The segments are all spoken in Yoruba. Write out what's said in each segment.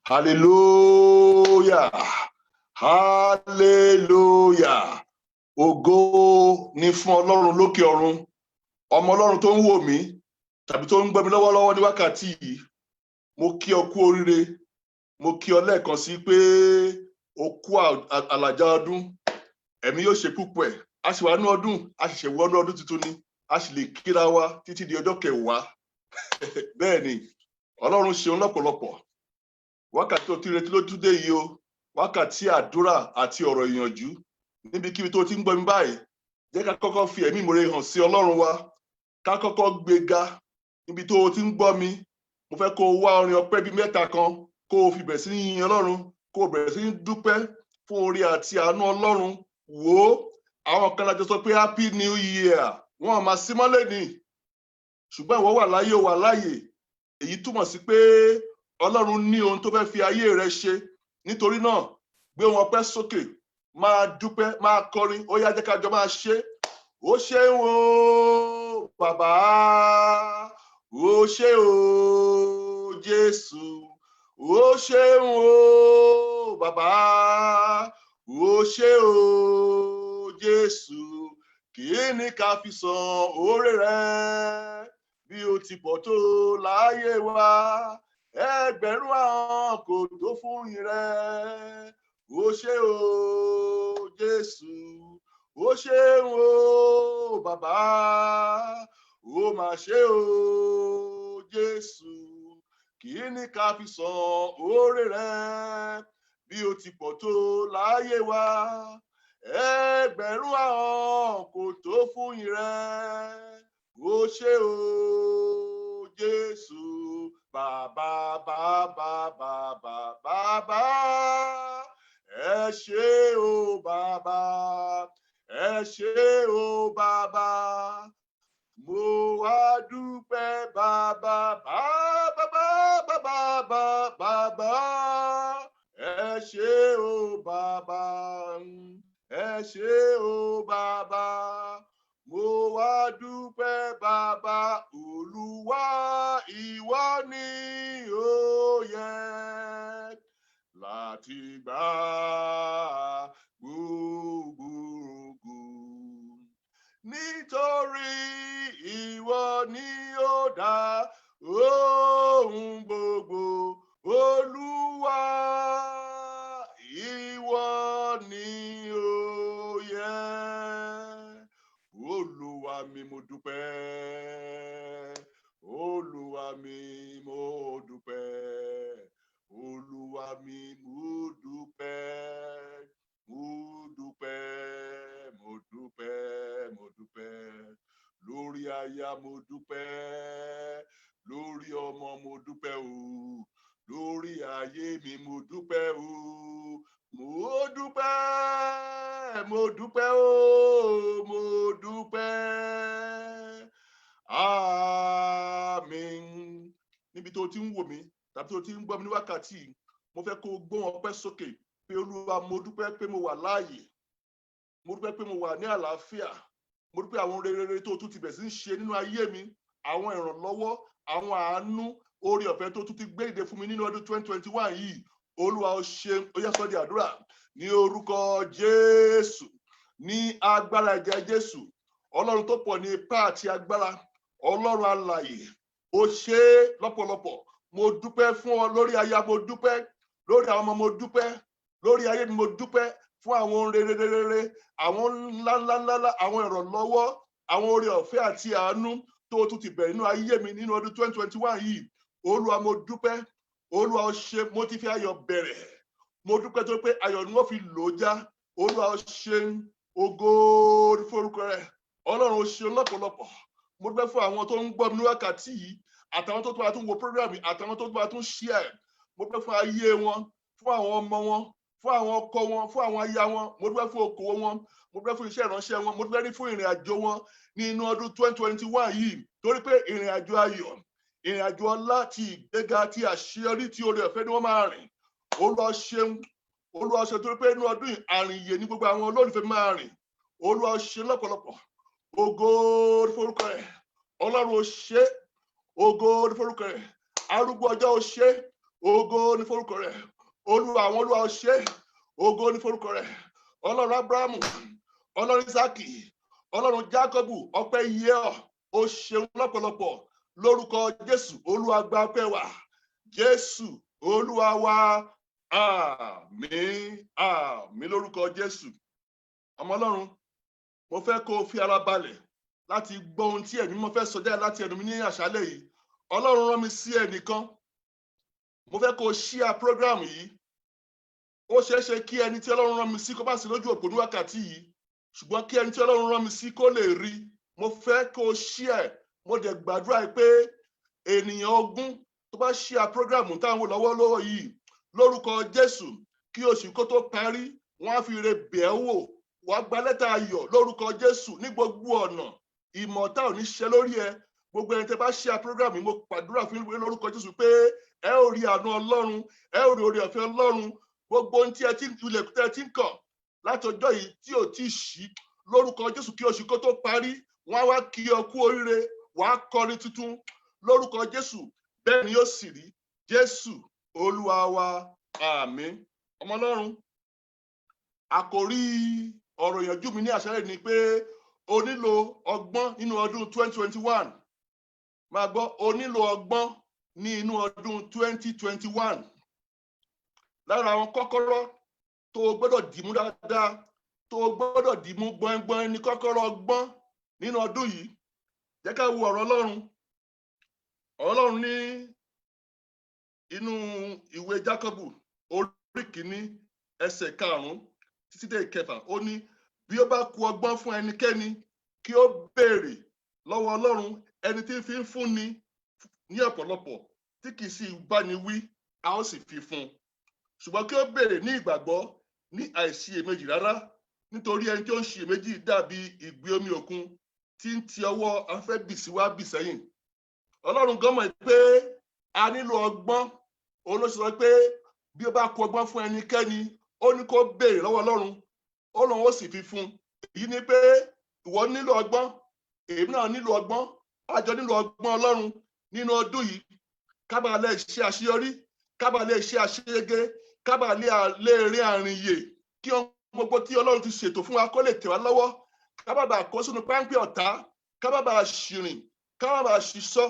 Hallelujah, hallelujah. Ògo ni fún Ọlọ́run lókè ọ̀run. Ọmọ Ọlọ́run tó ń wò mí tàbí tó ń gbọ́ mi lọ́wọ́lọ́wọ́ ní wákàtí yìí, mo kí ọ kú oríire. Mo kí ọ lẹ́ẹ̀kan sí pé o kú àlàjá ọdún. Ẹ̀mí yóò ṣe púpọ̀ ẹ̀. A sì wà ní ọdún, a sì ṣẹ̀ wọnú ọdún tuntun ni. A sì lè kíra wa títí di ọjọ́ 10. Bẹ́ẹ̀ ni, Ọlọ́run ṣeun lọ́pọ̀lọpọ̀. Wákàtí tó ti retí ló tún dé yìí o, wákàtí àdúrà àti ọ̀rọ̀ ìyànjú. Níbikíbi tó ti ń gbọ́ mi báyìí, jẹ́ ká kọ́kọ́ fi ẹ̀mí ìmoore hàn sí Ọlọ́run wa, ká kọ́kọ́ gbéga. Níbi tó o ti ń gbọ́ mi, mo fẹ́ kó o wá orin ọpẹ́ bíi mẹ́ta kan, kó o fi bẹ̀rẹ̀ sí ní yin Ọlọ́run, kó o bẹ̀rẹ̀ sí ní dúpẹ́ fún oore àti àánú Ọlọ́run. Wò ó, àwọn kan lájọ sọ pé Happy New Year, wọn ò máa sí mọ́lẹ̀ ní, ṣùgbọ́n ìwọ wà láyé, o wà láàyè. Èyí túmọ̀ sí pé Ọlọ́run ní ohun tó fẹ́ fi ayé rẹ ṣe. Nítorí náà, gbé wọn ọpẹ́ sókè, máa dúpẹ́, máa kọrin. Ó yá, jẹ́ ká jọ máa ṣe. Ó ṣeun o bàbá, ó ṣe o Jésù, ó ṣeun o bàbá, ó ṣe o Jésù. Kí ni ká fi san oore rẹ bí ó ti pọ̀ tó láyé wa? Ẹgbẹ̀rún ahọ́n kò tó fún ìyìn rẹ. Ó ṣe o Jésù, ó ṣeun o bàbá, ó mà ṣe o Jésù. Kí ni ká fi san oore rẹ bí ó ti pọ̀ tó láyé wa? Ẹgbẹ̀rún ahọ́n kò tó fún ìyìn rẹ. Ó ṣe o Jésù. Bàbá, bàbá, bàbá, bàbá, ẹ ṣé o bàbá, ẹ ṣé o bàbá, mo wá dúpẹ́. Bàbá, bàbá, bàbá, bàbá, bàbá, ẹ ṣé o bàbá, ẹ ṣé o bàbá, mo wá dúpẹ́. Bàbá Olúwa, ìwọ ni ó yẹ láti gbà gbogbo ògo, nítorí ìwọ ni ó dá ohun gbogbo. Olúwa, ìwọ ni ó yẹ. Olúwa mi, mo dúpẹ́. Olúwa mi, mo dúpẹ́. Olúwa mi, mo dúpẹ́, mo dúpẹ́, mo dúpẹ́, mo dúpẹ́. Lórí aya, mo dúpẹ́. Lórí ọmọ, mo dúpẹ́ o. Lórí ayé mi, mo dúpẹ́ o. Mo dúpẹ́, mo dúpẹ́ o, mo dúpẹ́. Àmín. Níbi tó ti ń wò mí tàbí tó ti ń gbọ́ mi ní wákàtí yìí, mo fẹ́ kó o gbóhùn ọpẹ́ sókè pé, Olúwa, mo dúpẹ́ pé mo wà láàyè, mo dúpẹ́ pé mo wà ní àlàáfíà, mo dúpẹ́ àwọn rere tó tún ti bẹ̀ sí ń ṣe nínú ayé mi, àwọn ìrànlọ́wọ́, àwọn àánú, oore ọ̀fẹ́ tó tún ti gbé ìdè fún mi nínú ọdún 2021 yìí. Olúwa, ó ṣe. Ó yá, sọ di àdúrà ní orúkọ Jésù, ní agbára ẹ̀jẹ̀ Jésù. Ọlọ́run tó pọ̀ ní ipá àti agbára, Ọlọ́run alààyè, ó ṣe é lọ́pọ̀lọpọ̀. Mo dúpẹ́ fún ọ lórí aya, mo dúpẹ́ lórí àwọn ọmọ, mo dúpẹ́ lórí ayé mi, mo dúpẹ́ fún àwọn ohun rere rere, àwọn ńláńláńlá, àwọn ìrànlọ́wọ́, àwọn oore ọ̀fẹ́ àti àánú tó tún ti bẹ̀rẹ̀ nínú ayé mi nínú ọdún 2021 yìí. Olúwa, mo dúpẹ́. Olúwa, ó ṣe. Mo ti fi ayọ̀ bẹ̀rẹ̀, mo dúpẹ́ tó pé ayọ̀ ni wọ́n fi lò ó já. Olúwa, ó ṣe. Ògo ní forúkọ rẹ. Ọlọ́run, ó ṣe lọ́pọ̀lọpọ̀. Mo dúpẹ́ fún àwọn tó ń gbọ́ mi ní wákàtí yìí, àtàwọn tó tún bá tún wo program yìí, àtàwọn tó tún bá tún share. Mo dúpẹ́ fún ayé wọn, fún àwọn ọmọ wọn, fún àwọn ọkọ wọn, fún àwọn aya wọn. Mo dúpẹ́ fún okòwò wọn, mo dúpẹ́ fún iṣẹ́ ìránṣẹ́ wọn, mo dúpẹ́ fún ìrìn àjò wọn ní inú ọdún 2021 yìí, torí pé ìrìn àjò ayọ̀, ìrìn àjò ọlá, ti ìgbéga, ti àṣeyọrí, ti oore ọ̀fẹ́ ni wọ́n máa rìn. Olúwa ṣeun, Olúwa ṣe, torí pé inú ọdún yìí, àrìnyè ní gbogbo àwọn olólùfẹ́ máa rìn. Olúwa ṣe lọ́pọ̀lọpọ̀. Ògo ní forúkọ rẹ̀. Ọlọ́run, ó ṣe. Ògo ní forúkọ rẹ̀. Arúgbó ọjọ́, ó ṣe. Ògo ní forúkọ rẹ. Olúwa àwọn olúwa, ó ṣé. Ògo ní forúkọ rẹ. Ọlọ́run Abrahamu, Ọlọ́run Isaki, Ọlọ́run Jacobu, ọpẹ́ yẹ ọ́. Ó ṣeun lọ́pọ̀lọpọ̀. Lórúkọ Jésù, Olúwa, gba ọpẹ́ wa. Jésù Olúwa wa, àmín, àmín lórúkọ Jésù. Ọmọ Ọlọ́run, mo fẹ́ kó o fi ara balẹ̀ láti gbọ́ ohun tí Ẹ̀mí mo fẹ́ sọ jáde láti ẹnu mi ní àṣálẹ́ yìí. Ọlọ́run rán mi sí ẹnìkan. Mo fẹ́ kó o share program yìí. Ó ṣeé ṣe kí ẹni tí Ọlọ́run rán mi sí kó bá sí lójú òpó ní wákàtí yìí, ṣùgbọ́n kí ẹni tí Ọlọ́run rán mi sí kó lè rí, mo fẹ́ kó o share. Mo dẹ̀ gbàdúrà pé ènìyàn 20 tó bá share program táwọn wò lọ́wọ́lọ́wọ́ yìí, lórúkọ Jésù, kí oṣù kó tó parí, wọ́n á fi ire bẹ̀ ẹ́ wò. Wàá gba lẹ́tà ayọ̀ lórúkọ Jésù. Ní gbogbo ọ̀nà, ìmọ̀ta ò ní ṣe lórí ẹ. Gbogbo ẹni tẹ́ bá share program yìí, mo gbàdúrà fún yín lórúkọ Jésù pé ẹ ó rí àánú Ọlọ́run, ẹ ó rí oore ọ̀fẹ́ Ọlọ́run. Gbogbo ohun tí ẹ ti ilẹ̀kùn tẹ́ ẹ ti ń kàn láti ọjọ́ yìí tí ò tí ì ṣí, lórúkọ Jésù, kí oṣù kó tó parí, wọ́n á wá kí ọ kú oríire. Wàá kọrin tuntun lórúkọ Jésù. Bẹ́ẹ̀ ni yóò sì rí. Jésù Olúwa wa, àmín. Ọmọ Ọlọ́run, àkòrí ọ̀rọ̀ ìyànjú mi ní àṣálẹ́ ni pé o nílò ọgbọ́n nínú ọdún 2021. Máa gbọ́, o nílò ọgbọ́n ní inú ọdún 2021. Lára àwọn kọ́kọ́rọ́ tó o gbọ́dọ̀ dìmú dáadáa, tó o gbọ́dọ̀ dìmú gbọ̀ngbọ̀n ní kọ́kọ́rọ́ ọgbọ́n nínú ọdún yìí. Jẹ́ ká wo ọ̀rọ̀ Ọlọ́run. Ọ̀rọ̀ Ọlọ́run ní inú ìwé Jákọ́bù, orí 1, ẹsẹ̀ 5 títí dé 6, ó ní, "Bí ó bá kù ọgbọ́n fún ẹnikẹ́ni, kí ó béèrè lọ́wọ́ Ọlọ́run, ẹni tí ń fi ń fúnni ní ọ̀pọ̀lọpọ̀, tí kì í sì báni wí, a ó sì fi fún un. Ṣùgbọ́n kí ó béèrè ní ìgbàgbọ́, ní àìsiyèméjì rárá, nítorí ẹni tí ó ń ṣiyèméjì dàbí ìgbì omi òkun tí ń ti ọwọ́ afẹ́fẹ́ bì sí wá bì sẹ́yìn." Ọlọ́run gan mọ̀ pé a nílò ọgbọ́n. Òun ló sọ pé bí ó bá kù ọgbọ́n fún ẹnikẹ́ni, ó ní kó béèrè lọ́wọ́ Ọlọ́run, ó lóun ó sì fi fún un. Èyí ni pé ìwọ nílò ọgbọ́n, èmi náà nílò ọgbọ́n, a jọ nílò ọgbọ́n Ọlọ́run nínú ọdún yìí, ká bàa lè ṣe àṣeyọrí, ká bàa lè ṣe àṣeyege, ká bàa lè rin àrìnyè, kí ohun gbogbo tí Ọlọ́run ti ṣètò fún wa kó lè tẹ̀ wá lọ́wọ́, ká má bàa kó sínú páńpẹ́ ọ̀tá, ká má bàa ṣìrìn, ká má bàa ṣìsọ.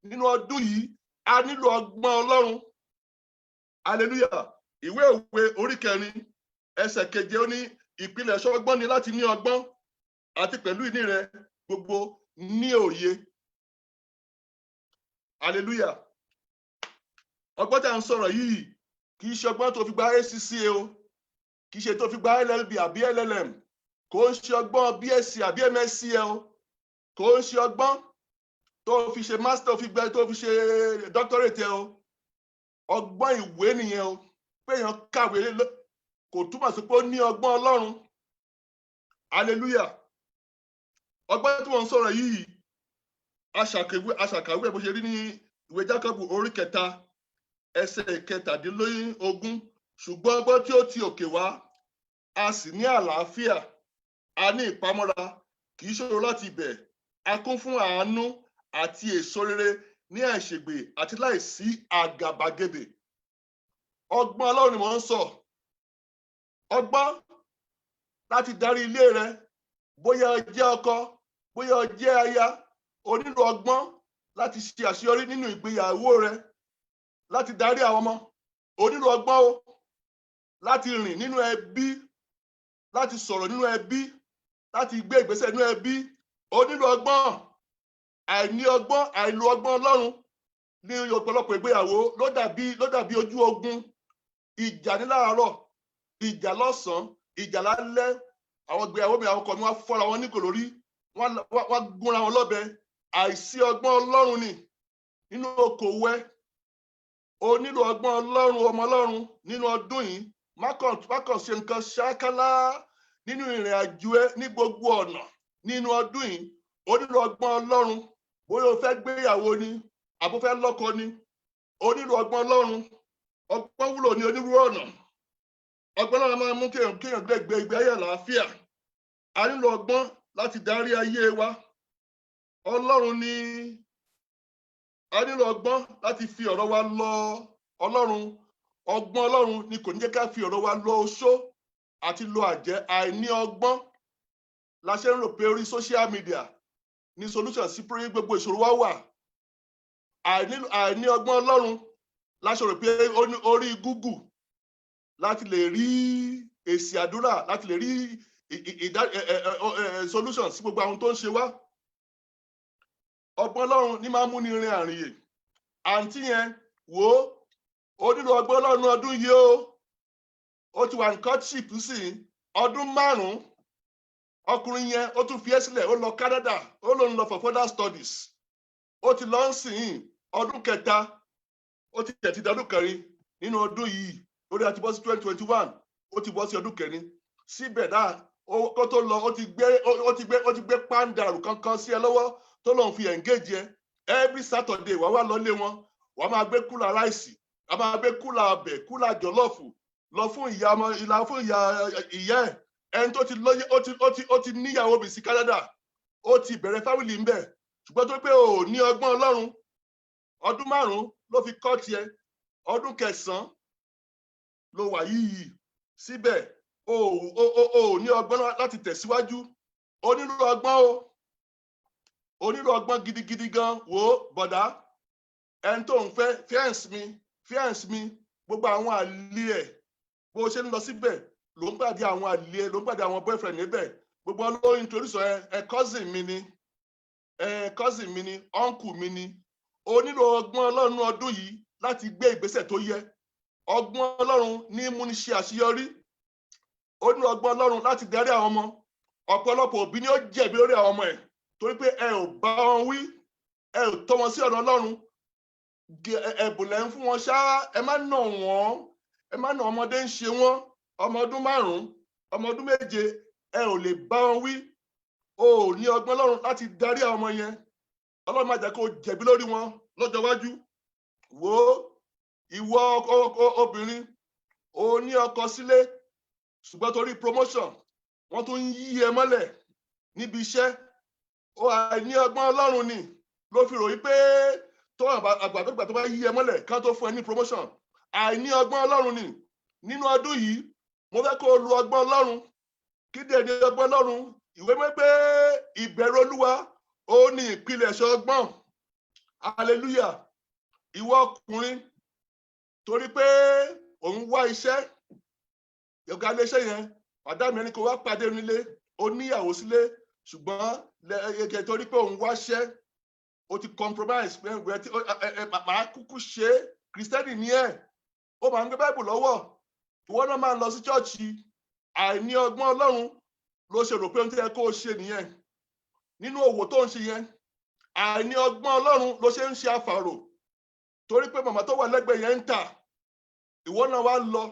Nínú ọdún yìí, a nílò ọgbọ́n Ọlọ́run. Hallelujah. Ìwé Òwe orí 4, ẹsẹ̀ 7, ó ní, "Ìpilẹ̀ṣẹ̀ ọgbọ́n ni láti ní ọgbọ́n, àti pẹ̀lú ìní rẹ gbogbo ní òye." Hallelujah. Ọgbọ́n tí a ń sọ̀rọ̀ yìí kì í ṣe ọgbọ́n tó fi gba ACCA o, kì í ṣe tó fi gba LLB àbí LLM, kò ń ṣe ọgbọ́n BSc àbí MSc o, kò ń ṣe ọgbọ́n tó fi ṣe master, fi gbẹ tó fi ṣe doctorate o. Ọgbọ́n ìwé nìyẹn o. Pé èèyàn kàwé kò túmọ̀ sí pé ó ní ọgbọ́n Ọlọ́run. Hallelujah. Ọgbọ́n tí wọ́n ń sọ̀rọ̀ yìí, aṣàkàwé bó ṣe rí ní ìwé Jákọ́bù orí 3, ẹsẹ̀ 17: "Ṣùgbọ́n ọgbọ́n tí ó ti òkè wá, a sì ní àlàáfíà, a ní ìpamọ́ra, kì í ṣòro láti bẹ̀, a kún fún àánú àti èso rere, ní àìṣègbè àti láìsí àgàbàgebè." Ọgbọ́n Ọlọ́run ni mò ń sọ. Ọgbọ́n láti darí ilé rẹ, bóyá o jẹ́ ọkọ, bóyá o jẹ́ aya, o nílò ọgbọ́n láti ṣe àṣeyọrí nínú ìgbéyàwó rẹ, láti darí àwọn ọmọ. O nílò ọgbọ́n o láti rìn nínú ẹbí, láti sọ̀rọ̀ nínú ẹbí, láti gbé ìgbésẹ̀ nínú ẹbí. O nílò ọgbọ́n. Àìní ọgbọ́n, àìlò ọgbọ́n Ọlọ́run ní ọ̀pọ̀lọpọ̀ ìgbéyàwó ló dàbí ojú ogun. Ìjà ní láàárọ̀, ìjà lọ́sàn-án, ìjà lálẹ́. Àwọn ìgbéyàwó mi, àwọn ọkọ mi, wọ́n fọ́ra wọn nígò lórí, wọ́n gúnra wọn lọ́bẹ. Àìsí ọgbọ́n Ọlọ́run ni. Nínú okòwò ẹ, o nílò ọgbọ́n Ọlọ́run. Ọmọ Ọlọ́run, nínú ọdún yìí, má kàn ṣe nǹkan ṣákálá nínú ìrìn àjò ẹ. Ní gbogbo ọ̀nà nínú ọdún yìí, o nílò ọgbọ́n Ọlọ́run. Bóyá o fẹ́ gbéyàwó ni àbó fẹ́ lọ́kọ ni, o nílò ọgbọ́n Ọlọ́run. Ọgbọ́n wúlò ní onírúurú ọ̀nà. Ọgbọ́n náà máa mú kéèyàn gbé ìgbé ayé àlàáfíà. A nílò ọgbọ́n láti darí ayé wa. Ọlọ́run ní a nílò ọgbọ́n láti fi ọ̀rọ̀ wa lọ. Ọlọ́run, ọgbọ́n Ọlọ́run ni kò ní jẹ́ ká fi ọ̀rọ̀ wa lọ oṣó àti lọ àjẹ́. Àìní ọgbọ́n la ṣe ń rò pé orí social media ní solution sí pé gbogbo ìṣòro wa wà. Àìní ọgbọ́n Ọlọ́run la ṣe rò pé orí Google láti lè rí èsì àdúrà, láti lè rí ìdá solution sí gbogbo àwọn tó ń ṣe wá. Ọgbọ́n Ọlọ́run ní máa ń múni rin àrìnyè. Àǹtí yẹn, wò ó, ó nílò ọgbọ́n Ọlọ́run ọdún yìí o. Ó ti wà ní courtship sí ọdún 5. Ọkùnrin yẹn, ó tún fi ẹ́ sílẹ̀, ó lọ Canada, ó lóun lọ for further studies. Ó ti lọ ń sìn ọdún kẹta, ó ti tẹ̀ ti dọdún kẹrin nínú ọdún yìí lórí àti bọ́ sí 2021, ó ti bọ́ sí ọdún kẹrin. Síbẹ̀ náà, kó tó lọ, ó ti gbé pàǹdàrù kankan sí ẹ lọ́wọ́ tó lóun fi engage ẹ. Every Saturday, wàá wá lọlé wọn, wàá máa gbé cooler rice, wàá máa gbé cooler ọbẹ̀, cooler jollof lọ fún ìyá ọmọ ìlà, fún ìyá ìyá ẹ, ẹni tó ti lóye, ó ti níyàwó mi sí Canada, ó ti bẹ̀rẹ̀ family ń bẹ̀. Ṣùgbọ́n tó pé ò ní ọgbọ́n Ọlọ́run, ọdún 5 ló fi kọ́ tiẹ̀, ọdún kẹsàn-án ló wà yìí. Síbẹ̀ o ò ní ọgbọ́n láti tẹ̀síwájú. O nílò ọgbọ́n o, o nílò ọgbọ́n gidigidi gan. Wò ó, bọ̀dá, ẹni tó ń fẹ́, fiancé mi, fiancé mi, gbogbo àwọn àlè ẹ̀, bó ṣe ń lọ síbẹ̀ ló ń pàdé àwọn àlè ẹ̀, ló ń pàdé àwọn boyfriend níbẹ̀. Gbogbo wọn ló introduce ẹ, ẹ cousin mi ni, ẹ cousin mi ni, uncle mi ni. O nílò ọgbọ́n Ọlọ́run ọdún yìí láti gbé ìgbésẹ̀ tó yẹ. Ọgbọ́n Ọlọ́run ní múni ṣe àṣeyọrí. Ó nílò ọgbọ́n Ọlọ́run láti darí àwọn ọmọ. Ọ̀pọ̀lọpọ̀ òbí ni ó jẹ̀bi lórí àwọn ọmọ ẹ̀ torí pé ẹ ò bá wọn wí, ẹ ò tọ́ wọn sí ọ̀nà Ọlọ́run. Ẹ̀bùn lẹ́ ń fún wọn ṣá. Ẹ má nà wọ́n, ẹ má nà. Ọmọdé ń ṣe wọ́n, ọmọ ọdún 5, ọmọ ọdún 7, ẹ ò lè bá wọn wí. O ò ní ọgbọ́n Ọlọ́run láti darí àwọn ọmọ yẹn. Ọlọ́run má jẹ́ kó jẹ̀bi lórí wọn lọ́jọ́ iwájú. Wo ìwọ obìnrin, o ní ọkọ sílé, ṣùgbọ́n torí promotion, wọ́n tún ń yí ẹ mọ́lẹ̀ níbi iṣẹ́. Ó àìní ọgbọ́n Ọlọ́run ni ló fi ròyìn pé tó àgbàdógbà tó bá yí ẹ mọ́lẹ̀ kán tó fún ẹ ní promotion. Àìní ọgbọ́n Ọlọ́run ni. Nínú ọdún yìí, mo fẹ́ kó o lu ọgbọ́n Ọlọ́run. Kí dẹ̀ ní ọgbọ́n Ọlọ́run? Ìwé mọ́ pé ìbẹ̀rù Olúwa, ó ní ìpilẹ̀ṣẹ̀ ọgbọ́n. Hallelujah. Ìwọ ọkùnrin, torí pé òun wá iṣẹ́, ọ̀gá iléeṣẹ́ yẹn, ọ̀dà mi ẹni kò wá pàdé nílé, ó níyàwó sílé, ṣùgbọ́n torí pé òun wáṣẹ́, ó ti compromise pé màá kúkú ṣe é. Kristẹni ní ẹ̀, ó máa ń gbé Báìbù lọ́wọ́, ìwọ náà máa ń lọ sí church. Àìní ọgbọ́n Ọlọ́run ló ṣe rò pé ohun tí ẹ kó o ṣe nìyẹn. Nínú òwò tó ń ṣe yẹn, àìní ọgbọ́n Ọlọ́run ló ṣe ń ṣe àfàrò. Torí pé màmá tó wà lẹ́gbẹ̀ẹ́ yẹn ń tà, ìwọ náà wá lọ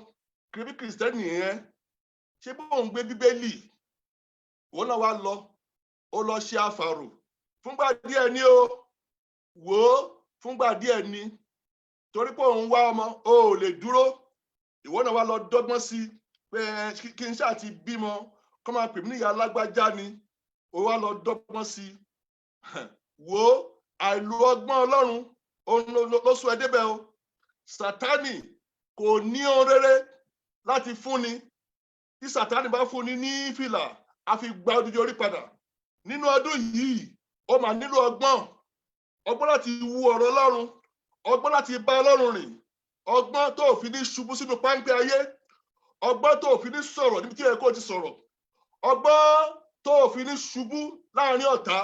kiri. Kristẹni yẹn, ṣé bó ń gbé Bíbélì, ìwọ náà wá lọ, ó lọ ṣe àfàrò fúngbà díẹ̀ ní o. Wò ó, fúngbà díẹ̀ ní, torí pé òun wá ọmọ, o ò lè dúró. Ìwọ náà wá lọ dọ́gbọ́n sí pé kí n ṣáà ti bímọ, kọ́ máa pè mí níyà alágbájá ni. Ó wá lọ dọ́gbọ́n sí i. Wò ó, àìlò ọgbọ́n Ọlọ́run òun ló sọ ẹ débẹ̀ o. Sátánì kò ní ohun rere láti fúnni. Tí Sátánì bá fúnni ní fìlà, a fi gba odidi orí padà. Nínú ọdún yìí, ó máa nílò ọgbọ́n, ọgbọ́n láti wu ọ̀rọ̀ Ọlọ́run, ọgbọ́n láti bá Ọlọ́run rìn, ọgbọ́n tó fi ní ṣubú sínú páńpẹ́ ayé, ọgbọ́n tó fi ní sọ̀rọ̀ níbi tí ẹ kó ti sọ̀rọ̀, ọgbọ́n tó fi ní ṣubú láàrin ọ̀tá,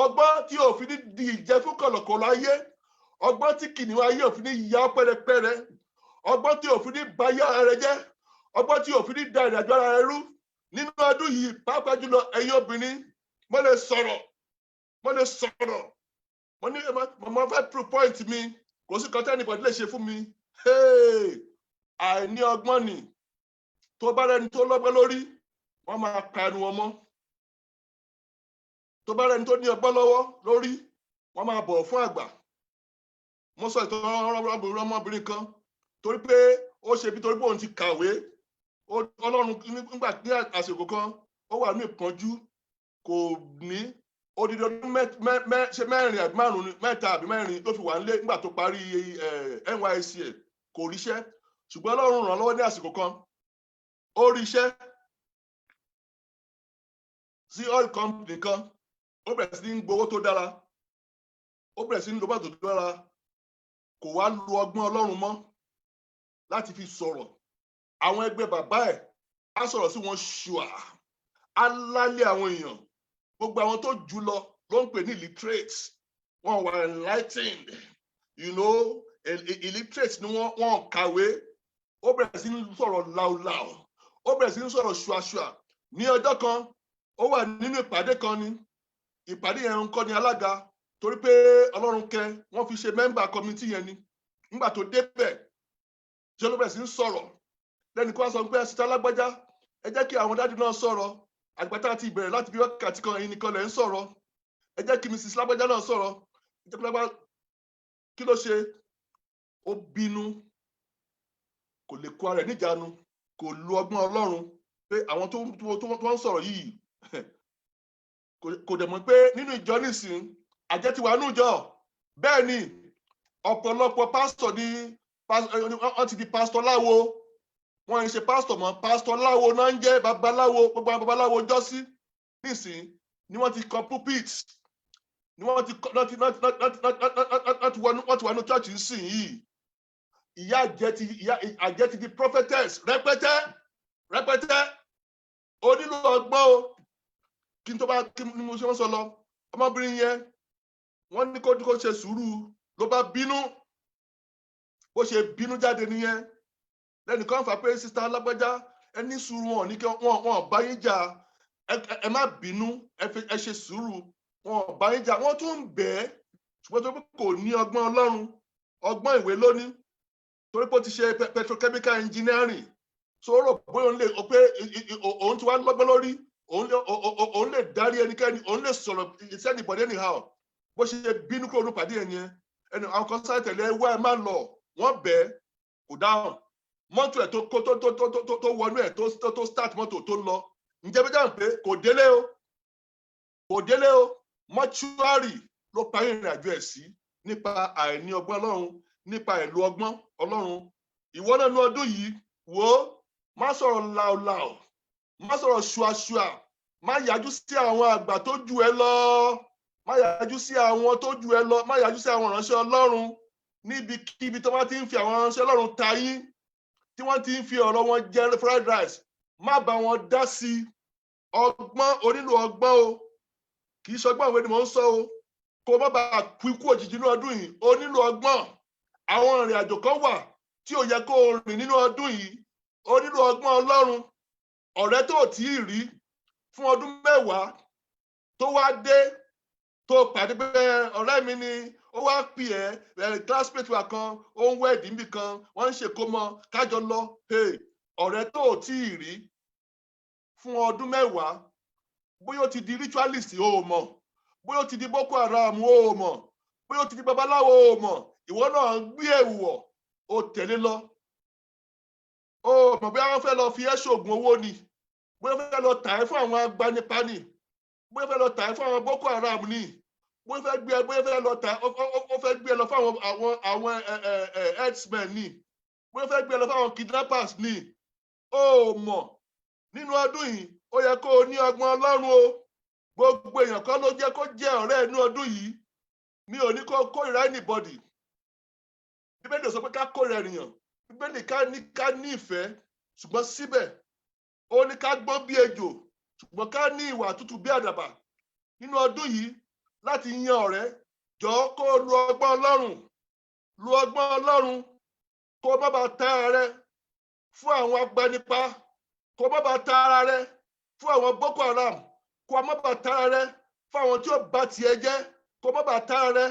ọgbọ́n tí ò fi ní di ìjẹ fún kọ̀lọ̀kọ̀lọ̀ ayé, ọgbọ́n tí kìnìún ayé ò fi ní ya ọ́ pẹ́rẹpẹ́rẹ, ọgbọ́n tí ò fi ní ba ayé ara rẹ jẹ́, ọgbọ́n tí ò fi ní da ìrìnàjò ara rẹ rú nínú ọdún yìí. Pàápàá jùlọ ẹ̀yin obìnrin, mo lè sọ̀rọ̀, mo lè sọ̀rọ̀. Mo ní mo fẹ́ prove point mi, kò sí kan tí anybody lè ṣe fún mi. Hey! Àìní ọgbọ́n ni. Tó bá rẹni tó lọ́gbọ́n lórí, wọ́n máa pa ẹnu wọn mọ́. Tó bá rẹni tó ní ọgbọ́n lọ́wọ́ lórí, wọ́n máa bọ̀wọ̀ fún àgbà. Mo sọ ìtàn ọmọbìnrin kan, torí pé ó ṣe bí, torí pé òun ti kàwé. Ọlọ́run nígbà ní àsìkò kan, ó wà ní ìpọ́njú, kò ní Odidi ọdún ṣe mẹ́rin àbí márùn, mẹ́ta àbí mẹ́rin ló fi wà nílé nígbà tó parí NYSC ẹ̀, kò ríṣẹ́. Ṣùgbọ́n Ọlọ́run ràn án lọ́wọ́ ní àsìkò kan, ó ríṣẹ́ sí oil company kan. Ó bẹ̀rẹ̀ sí ní gbowó tó dára, ó bẹ̀rẹ̀ sí ní lo mọ́tò tó dára. Kò wá lu ọgbọ́n Ọlọ́run mọ́ láti fi sọ̀rọ̀. Àwọn ẹgbẹ́ bàbá ẹ̀, á sọ̀rọ̀ sí wọn ṣùà, á lálé àwọn èèyàn. Gbogbo àwọn tó jù lọ ló ń pè ní illiterate. Wọn wà enlightened, illiterate ni wọ́n, wọ́n kàwé. Ó bẹ̀rẹ̀ sí ní sọ̀rọ̀ láúláù, ó bẹ̀rẹ̀ sí ní sọ̀rọ̀ ṣùàṣùà. Ní ọjọ́ kan, ó wà nínú ìpàdé kan ní ìpàdé yẹn, ń kọ́ ní alága, torí pé Ọlọ́run kẹ́ wọ́n fi ṣe member committee yẹn ni. Nígbà tó débẹ̀, ṣé ló bẹ̀rẹ̀ sí ní sọ̀rọ̀ lẹ́nu kó wá sọ pé, "Sister lágbájá, ẹ jẹ́ kí àwọn daddy náà sọ̀rọ̀. Àgbàtà ti bẹ̀rẹ̀ láti bí wákàtí kan, ẹ̀yin nìkan lẹ̀ ń sọ̀rọ̀. Ẹ jẹ́ kí Mrs lágbájá náà sọ̀rọ̀. Ẹ jẹ́ kí lágbájá." Kí ló ṣe? Ó bínú, kò lè kó ara ẹ̀ níjàánu, kò lu ọgbọ́n Ọlọ́run pé àwọn tó ń sọ̀rọ̀ yìí, kò dẹ̀ mọ̀ pé nínú ìjọ nísìn, àjẹ́ ti wà nínú ìjọ. Bẹ́ẹ̀ ni ọ̀pọ̀lọpọ̀ pásítọ̀ ní wọ́n ti di pásítọ̀ láwo. Wọ́n ń ṣe pásítọ̀ mọ́, pásítọ̀ láwo náà ń jẹ́, babaláwo. Gbogbo àwọn babaláwo jọ́sí nísìn ni wọ́n ti kọ́ pulpit, ni wọ́n ti kọ́ wọ́n ti wọnú church nísìn yìí. Ìyá àjẹ́ ti di prophetess rẹpẹtẹ rẹpẹtẹ. Ó nílò ọgbọ́n o. Kí n tó bá kí ni mo ṣe wọ́n sọ lọ, ọmọbìnrin yẹn, wọ́n ní kó ṣe sùúrù, ló bá bínú. Bó ṣe bínú jáde nìyẹn. Lẹ́nìkan fà pé, "Sister alágbájá, ẹ ní sùúrù, wọn ní kí wọn bá yín jà. Ẹ má bínú, ẹ ṣe sùúrù, wọn bá yín jà." Wọ́n tún ń bẹ̀ ẹ́, ṣùgbọ́n tó kò ní ọgbọ́n Ọlọ́run, ọgbọ́n ìwé lónìí, torí pé ó ti ṣe petrochemical engineering, so ó rò bóyá òun lè ó pé òun ti wá lọ́gbọ́n lórí òun, lè darí ẹnikẹ́ni, òun lè sọ̀rọ̀ sí anybody anyhow. Bó ṣe bínú kúrò ní pàdé ẹ̀ yẹn, ẹni àwọn kan sáré tẹ̀lé, "Ẹ wá, ẹ má lọ." Wọ́n bẹ̀ ẹ́, kò dáhùn. Mọ́tò ẹ̀ tó kó tó wọnú ẹ̀, tó start mọ́tò, tó lọ. Ǹjẹ́ bí dáhùn pé kò délé o, kò délé o. Mọ́ṣúárì ló parí ìrìn àjò ẹ̀ sí, nípa àìní ọgbọ́n Ọlọ́run, nípa ìlú ọgbọ́n Ọlọ́run. Ìwọ náà ní ọdún yìí, wò ó, má sọ̀rọ̀ làólàó, má sọ̀rọ̀ ṣùàṣùà, má yájú sí àwọn àgbà tó jù ẹ lọ, má yájú sí àwọn tó jù ẹ lọ, má yájú sí àwọn ìránṣẹ́ Ọlọ́run. Níbikíbi tó bá ti ń fi àwọn ìránṣẹ́ Ọlọ́run ta yín, tí wọ́n ti ń fi ọ̀rọ̀ wọn jẹ fried rice, má bá wọn dá sí i. Ọgbọ́n onílò ọgbọ́n o, kì í ṣọgbọ́n ìwé ni mò ń sọ o. Kó o má bàa kú ikú òjijì nínú ọdún yìí, o nílò ọgbọ́n. Àwọn ìrìn àjò kan wà tí ò yẹ kó o rìn nínú ọdún yìí, o nílò ọgbọ́n Ọlọ́run. Ọ̀rẹ́ tó ò tí ì rí fún ọdún 10 tó wá dé, tó pàdé pé ọ̀rẹ́ mi ni, ó wá pè ẹ́, classmate wa kan, ó ń wed níbì kan, wọ́n ń ṣèkómọ, kájọ lọ. Hey, ọ̀rẹ́ tó ò tí ì rí fún ọdún 10, bóyá ó ti di ritualist, o ò mọ̀, bóyá ó ti di Boko Haram, o ò mọ̀, bóyá ó ti di babaláwo, o ò mọ̀. Ìwọ náà gbé ẹ̀wù wọ̀, o tẹ̀lé lọ. O ò mọ̀ bóyá wọ́n fẹ́ lọ fi ẹ́ ṣoògùn owó ni, bóyá wọ́n fẹ́ lọ tà ẹ́ fún àwọn agbanipa ni, bóyá wọ́n fẹ́ lọ tà ẹ́ fún àwọn Boko Haram ni, bóyá fẹ́ gbé ẹ, bóyá fẹ́ lọ tà ó fẹ́ gbé ẹ lọ fún àwọn herdsmen ni, bóyá fẹ́ gbé ẹ lọ fún àwọn kidnappers ni, o ò mọ̀. Nínú ọdún yìí, ó yẹ kó o ní ọgbọ́n Ọlọ́run o. Gbogbo èèyàn kan ló jẹ́ kó jẹ́ ọ̀rẹ́ inú ọdún yìí. Mi ò ní kó kórìíra anybody. Bíbélì sọ pé ká kórìíra ènìyàn. Bíbélì ká ní ìfẹ́, ṣùgbọ́n síbẹ̀, ó ní ká gbọ́n bí ejò, ṣùgbọ́n ká ní ìwà tútù bí àdàbà. Nínú ọdún yìí, láti yan ọ̀rẹ́, jọ̀ọ́, kó o lu ọgbọ́n Ọlọ́run, lu ọgbọ́n Ọlọ́run, kó o má bàa ta ara rẹ fún àwọn agbanipa, kó o má bàa ta ara rẹ fún àwọn Boko Haram, kó o má bàa ta ara rẹ fún àwọn tí ó bà tiẹ̀ jẹ́, kó o má bàa ta ara rẹ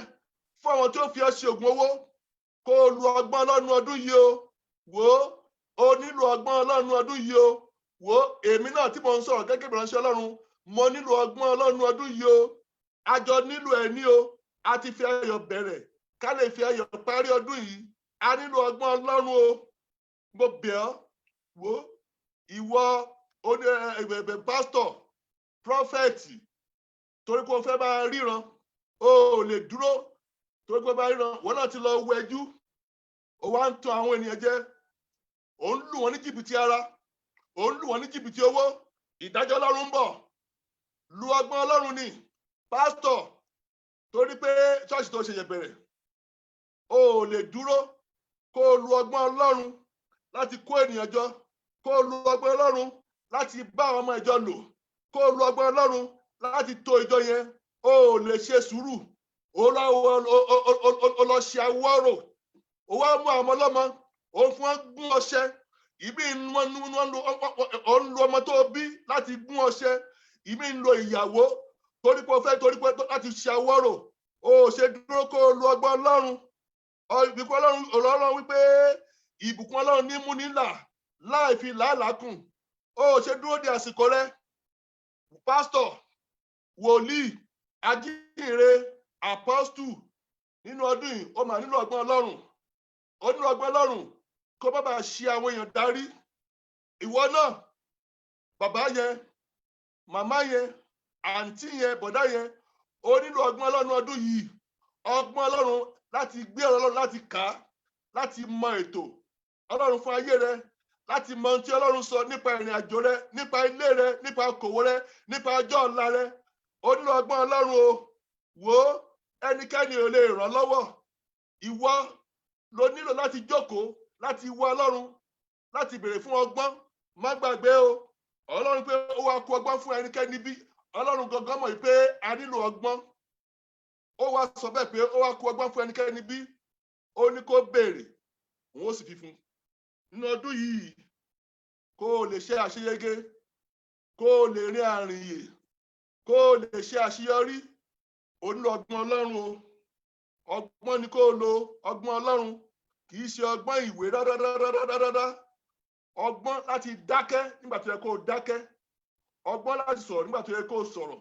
fún àwọn tí ó fi ọ́ ṣe ògùn owó. Kó o lu ọgbọ́n Ọlọ́run ọdún yìí o. Wò ó, o nílò ọgbọ́n Ọlọ́run ọdún yìí o. Wò ó, èmi náà tí mo ń sọ̀rọ̀ gẹ́gẹ́ bí ìránṣẹ́ Ọlọ́run, mo nílò ọgbọ́n Ọlọ́run ọdún yìí o. A jọ nílò ẹ̀ ní o. A ti fi ayọ̀ bẹ̀rẹ̀, ká lè fi ayọ̀ parí ọdún yìí. A nílò ọgbọ́n Ọlọ́run o. Mo bẹ̀ ọ́. Wò ó, ìwọ oní ẹ ẹ pásítọ̀, prophet. Torí pé o fẹ́ máa ríran, o ò lè dúró torí pé o máa ríran. Wọ́n náà ti lọ wẹjú, o wá ń tan àwọn ènìyàn jẹ, ò ń lù wọ́n ní jìbìtì ara, ò ń lù wọ́n ní jìbìtì owó. Ìdájọ́ Ọlọ́run ń bọ̀. Lu ọgbọ́n Ọlọ́run ni. Pásítọ̀, torí pé ṣọ́ọ̀ṣì tó ṣe yẹ̀bẹ̀rẹ̀, o ò lè dúró kó o lu ọgbọ́n Ọlọ́run láti kó ènìyàn jọ, kó o lu ọgbọ́n Ọlọ́run láti bá àwọn ọmọ ìjọ lò, kó o lu ọgbọ́n Ọlọ́run láti tò ìjọ yẹn. O ò lè ṣe sùúrù. O lọ ṣe awọ́rò, o wá mú àwọn ọmọ ọlọ́mọ, o fún wọn gún ọṣẹ ìbí. Wọn ò ń lo ọmọ tó bí láti gún ọṣẹ ìbí, ń lo ìyàwó torí pé o fẹ́, torí pé láti ṣe awọ́rò. O ò ṣe dúró kó o lu ọgbọ́n Ọlọ́run. Ìbùkún Ọlọ́run, ọ̀rọ̀ Ọlọ́run wípé ìbùkún Ọlọ́run ní múni là láì fi làálàá kùn. O ò ṣe dúró de àsìkò rẹ. Pásítọ̀, wòlíì, ajíhìnrere, apọ́stù, nínú ọdún yìí, ó máa nílò ọgbọ́n Ọlọ́run. Ó nílò ọgbọ́n Ọlọ́run kó má bàa ṣì àwọn èèyàn darí. Ìwọ náà, bàbá yẹn, màmá yẹn, àǹtí yẹn, bọ̀dá yẹn, ó nílò ọgbọ́n Ọlọ́run ọdún yìí. Ọgbọ́n Ọlọ́run láti gbé ọ̀rọ̀ Ọlọ́run, láti kà á, láti mọ ètò Ọlọ́run fún ayé rẹ, láti mọ ohun tí Ọlọ́run sọ nípa ìrìn àjò rẹ, nípa ilé rẹ, nípa okòwò rẹ, nípa ọjọ́ ọ̀la rẹ. Ó nílò ọgbọ́n Ọlọ́run o. Wò ó, ẹnikẹ́ni ò lè ràn lọ́wọ́. Ìwọ ló nílò láti jókòó, láti wá Ọlọ́run, láti béèrè fún ọgbọ́n. Má gbàgbé o, Ọlọ́run pé ó wá kó ọgbọ́n fún ẹnikẹ́ni bí. Ọlọ́run gangan mọ̀ pé a nílò ọgbọ́n. Ó wá sọ bẹ́ẹ̀ pé ó wá kó ọgbọ́n fún ẹnikẹ́ni bí, ó ní kó béèrè, òun ó sì fi fún. Nínú ọdún yìí, kó o lè ṣe àṣeyege, kó o lè rin àrìnyè, kó o lè ṣe àṣeyọrí, o nílò ọgbọ́n Ọlọ́run o. Ọgbọ́n ni kó o lo, ọgbọ́n Ọlọ́run, kì í ṣe ọgbọ́n ìwé rárárárárárá. Ọgbọ́n láti dákẹ́ nígbà tó yẹ kó o dákẹ́, ọgbọ́n láti sọ̀rọ̀ nígbà tó yẹ kó o sọ̀rọ̀,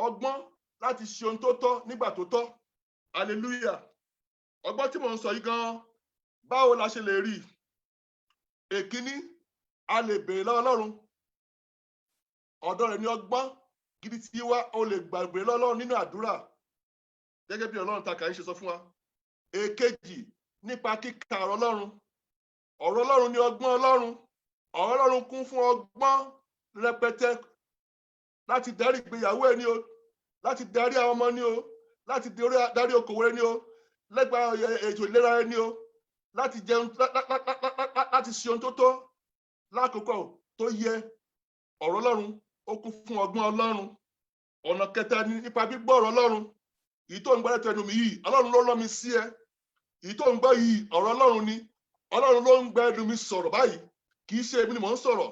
ọgbọ́n láti ṣe ohun tó tọ́ nígbà tó tọ́. Hallelujah. Ọgbọ́n tí mò ń sọ yìí gan, báwo la ṣe lè rí i? Èkíní, a lè béèrè lọ́wọ́ Ọlọ́run. Ọ̀dọ̀ rẹ̀ ní ọgbọ́n gidi tí wá. O lè gbàgbé lọ́wọ́ Ọlọ́run nínú àdúrà, gẹ́gẹ́ bí Ọlọ́run ta kàí ṣe sọ fún wa. Èkejì, nípa kíka ọ̀rọ̀ Ọlọ́run. Ọ̀rọ̀ Ọlọ́run ní ọgbọ́n Ọlọ́run. Ọ̀rọ̀ Ọlọ́run kún fún ọgbọ́n rẹpẹtẹ láti darí ìgbéyàwó ẹ ní o, láti darí àwọn ọmọ ní o, láti darí okòwò rẹ ní o, lẹ́gbàá ètò ìlera rẹ ní o, láti jẹun, láti ṣe ohun tó tọ́ lákòókò tó yẹ. Ọ̀rọ̀ Ọlọ́run, ó kún fún ọgbọ́n Ọlọ́run. Ọ̀nà kẹta ni nípa gbígbọ́ ọ̀rọ̀ Ọlọ́run. Èyí tó ń gbọ́ lẹ́tọ̀ ẹnu mi yìí, Ọlọ́run ló rán mi sí ẹ. Èyí tó ń gbọ́ yìí, ọ̀rọ̀ Ọlọ́run ni. Ọlọ́run ló ń gbẹ ẹnu mi sọ̀rọ̀ báyìí. Kì í ṣe èmi ni mò ń sọ̀rọ̀.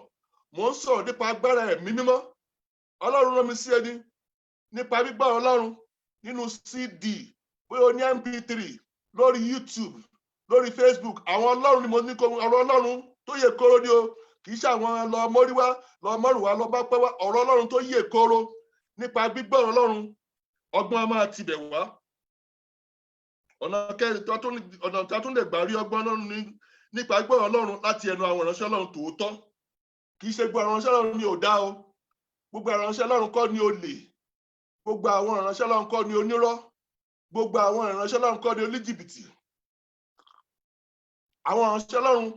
Mò ń sọ̀rọ̀ nípa agbára Ẹ̀mí Mímọ́. Ọlọ́run rán mi sí ẹni nípa gbígbọ́ ọ̀rọ̀ Ọlọ́run nínú CD, bóyá o ní MP3, lórí YouTube, lórí Facebook. Àwọn Ọlọ́run ni mo ní kó ọ̀rọ̀ Ọlọ́run tó yè kóró ni o. Kì í ṣe àwọn lọ móríwá, lọ mọ́rùwá, lọ bá pẹ́ wá. Ọ̀rọ̀ Ọlọ́run tó yè kóró, nípa gbígbọ́ ọ̀rọ̀ Ọlọ́run, ọgbọ́n á máa tibẹ̀ wá. Ọ̀nà kẹrin, ọ̀nà tí a tún lè gbà rí ọgbọ́n Ọlọ́run ní nípa gbọ́ ọ̀rọ̀ Ọlọ́run láti ẹnu àwọn ìránṣẹ́ Ọlọ́run tòótọ́. Kì í ṣe gbogbo àwọn ìránṣẹ́ Ọlọ́run ni ò dá o. Gbogbo àwọn ìránṣẹ́ Ọlọ́run kọ́ ni olè. Gbogbo àwọn ìránṣẹ́ Ọlọ́run kọ́ ni onírọ́. Gbogbo àwọn ìránṣẹ́ Ọlọ́run kọ́ ni oníjìbìtì. Àwọn ìránṣẹ́ Ọlọ́run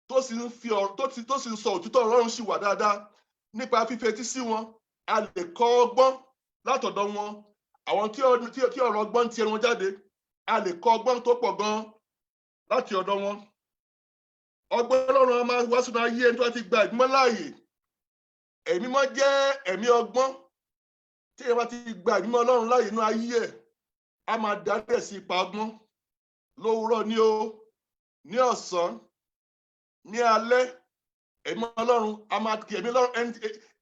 tó sì ń fi ọ̀rọ̀ tó sì ń sọ òtítọ́ Ọlọ́run sì wà dáadáa. Nípa fífetí sí wọn, a lè kọ́ ọgbọ́n látọ̀dọ̀ wọn. Àwọn tí ọ̀rọ̀ ọgbọ́n ti ẹnu wọn jáde, a lè kọ́ ọgbọ́n tó pọ̀ gan láti ọ̀dọ̀ wọn. Ọgbọ́n Ọlọ́run a máa wá sínú ayé ẹni tó bá ti gba Ẹ̀mí Mímọ́ láàyè. Ẹ̀mí Mímọ́ jẹ́ ẹ̀mí ọgbọ́n. Tí èèyàn bá ti gba Ẹ̀mí Mímọ́ Ọlọ́run láàyè inú ayé ẹ̀, á máa darí ẹ̀ sí ipa ọgbọ́n. Lówùúrọ̀ ní o, ní ọ̀sán, ní alẹ́, Ẹ̀mí Ọlọ́run a máa kí ẹ̀mí Ọlọ́run.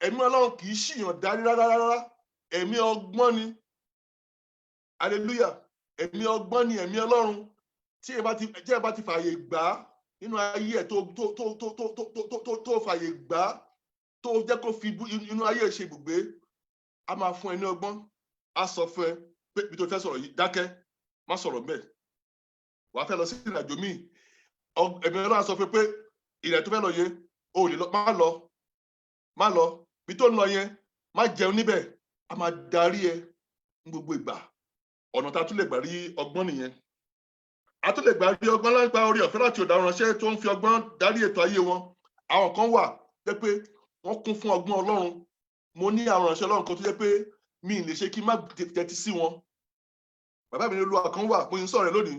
Ẹ̀mí Ọlọ́run kì í ṣìyàn darí rárá rárá. Ẹ̀mí ọgbọ́n ni. Hallelujah. Ẹ̀mí ọgbọ́n ni ẹ̀mí Ọlọ́run. Tí ẹ bá ti fààyè gbà á nínú ayé ẹ̀, tó tó tó tó tó tó tó tó tó fààyè gbà á, tó jẹ́ kó fi inú ayé ẹ̀ ṣe ibùgbé, a máa fún ẹ ní ọgbọ́n. Á sọ fún ẹ pé ibi tó fẹ́ sọ̀rọ̀ yìí, dákẹ́, má sọ̀rọ̀ mbẹ̀. Wàá fẹ́ lọ sí ìrìnàjò míì, Ẹ̀mí Ọlọ́run á sọ fún ẹ pé ìrìn tó fẹ́ lọ yẹn, o ò lè lọ, má lọ, má lọ. Ibi tó ń lọ yẹn, má jẹun níbẹ̀. A máa darí ẹ. Ní gbogbo ìgbà, ọ̀nà tá a tún lè gbà rí ọgbọ́n nìyẹn. A tún lè gbà rí ọgbọ́n lápá orí ọ̀fẹ́ láti ọ̀dọ̀ àwọn ìránṣẹ́ tó ń fi ọgbọ́n darí ètò ayé wọn. Àwọn kan wà jẹ́ pé wọ́n kún fún ọgbọ́n Ọlọ́run. Mo ní àwọn ìránṣẹ́ Ọlọ́run kan tó jẹ́ pé mi ì lè ṣe kí n má tẹ́tí sí wọn. Bàbá mi ní Olúwa kan wà, mo ń sọ̀rọ̀ rẹ̀ lónìí,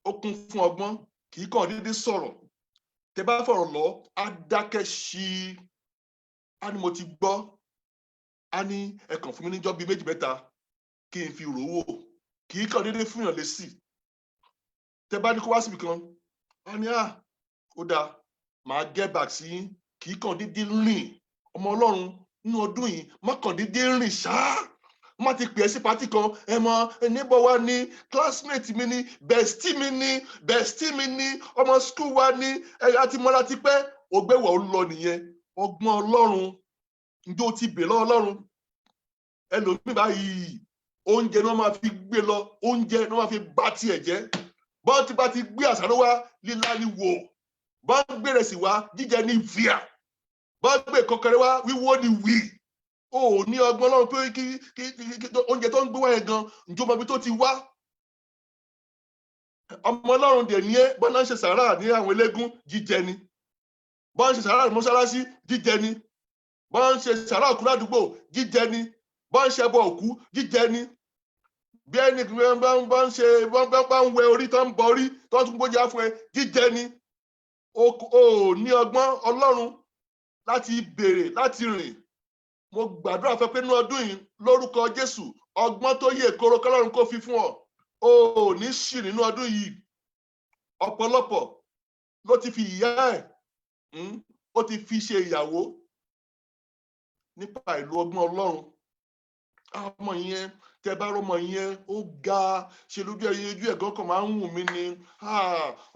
ó kún fún ọgbọ́n, kì í kàn déédéé sọ̀rọ̀. Tẹ bá fọ̀rọ̀ lọ, á dákẹ́ sí i, á ní, "Mo ti gbọ́." Á ní, "Ẹ kàn fún mi níjọ́ bíi méjì mẹ́ta kí n fi rò ó wò." Kì í kàn déédéé fún yàn lésì. Tẹ bá ní kó wá síbi kan, á ní, "À, ó dáa, màá get back sí yín." Kì í kàn déédéé rìn. Ọmọ Ọlọ́run, nínú ọdún yìí, má kàn déédéé rìn ṣáá. Má ti pè é sí party kan, ẹ mọ neighbor wa ní, classmate mi ní, bestie mi ní, bestie mi ní, ọmọ school wa ní, ẹ àti mọ́ra ti pẹ́, ògbéwọ̀ ó lọ nìyẹn. Ọgbọ́n Ọlọ́run, njó ti bè lọ́wọ́ Ọlọ́run? Ẹlòmíì báyìí, oúnjẹ ni wọ́n máa fi gbé lọ, oúnjẹ ni wọ́n máa fi bá tiẹ̀ jẹ́. Bọ́n ti bá ti gbé àṣàrò wá, lílá ni wò. Bọ́n gbé rẹ̀ sí wá, jíjẹ ní fìyà. Bọ́n gbé kọkẹrẹ wá, wíwó ni wì. O ò ní ọgbọ́n Ọlọ́run pé kí oúnjẹ tó ń gbé wá yẹn gan, ǹjọ́ mọ ibi tó ti wá? Ọmọ Ọlọ́run dẹ̀ ní ẹ́. Bọ́n náà ń ṣe sàárà ní àwọn eléégún, jíjẹ ni. Bọ́n ń ṣe sàárà ní mọ́ṣáláṣí, jíjẹ ni. Bọ́n ń ṣe sàárà òkú ládùúgbò, jíjẹ ni. Bọ́n ń ṣe ẹbọ òkú, jíjẹ ni. Bí ẹni bá ń ṣe bá ń wẹ orí, tó ń bọ orí, tó ń tún gbóúnjẹ fún ẹ, jíjẹ ni. O ò ní ọgbọ́n Ọlọ́run láti béèrè, láti rìn. Mo gbàdúrà fẹ́ pé ní ọdún yìí, lórúkọ Jésù, ọgbọ́n tó yè kóró kỌ́lọ́run kó fi fún ọ. O ò ní ṣì nínú ọdún yìí. Ọ̀pọ̀lọpọ̀ ló ti fi ìyá ẹ̀, ó ti fi ṣe ìyàwó nípa ìlú ọgbọ́n Ọlọ́run. Ọmọ yẹn, tẹ bá rọmọ yẹn, ó ga ṣe lójú ẹyin ojú ẹ̀gán kan máa ń wù mí ni.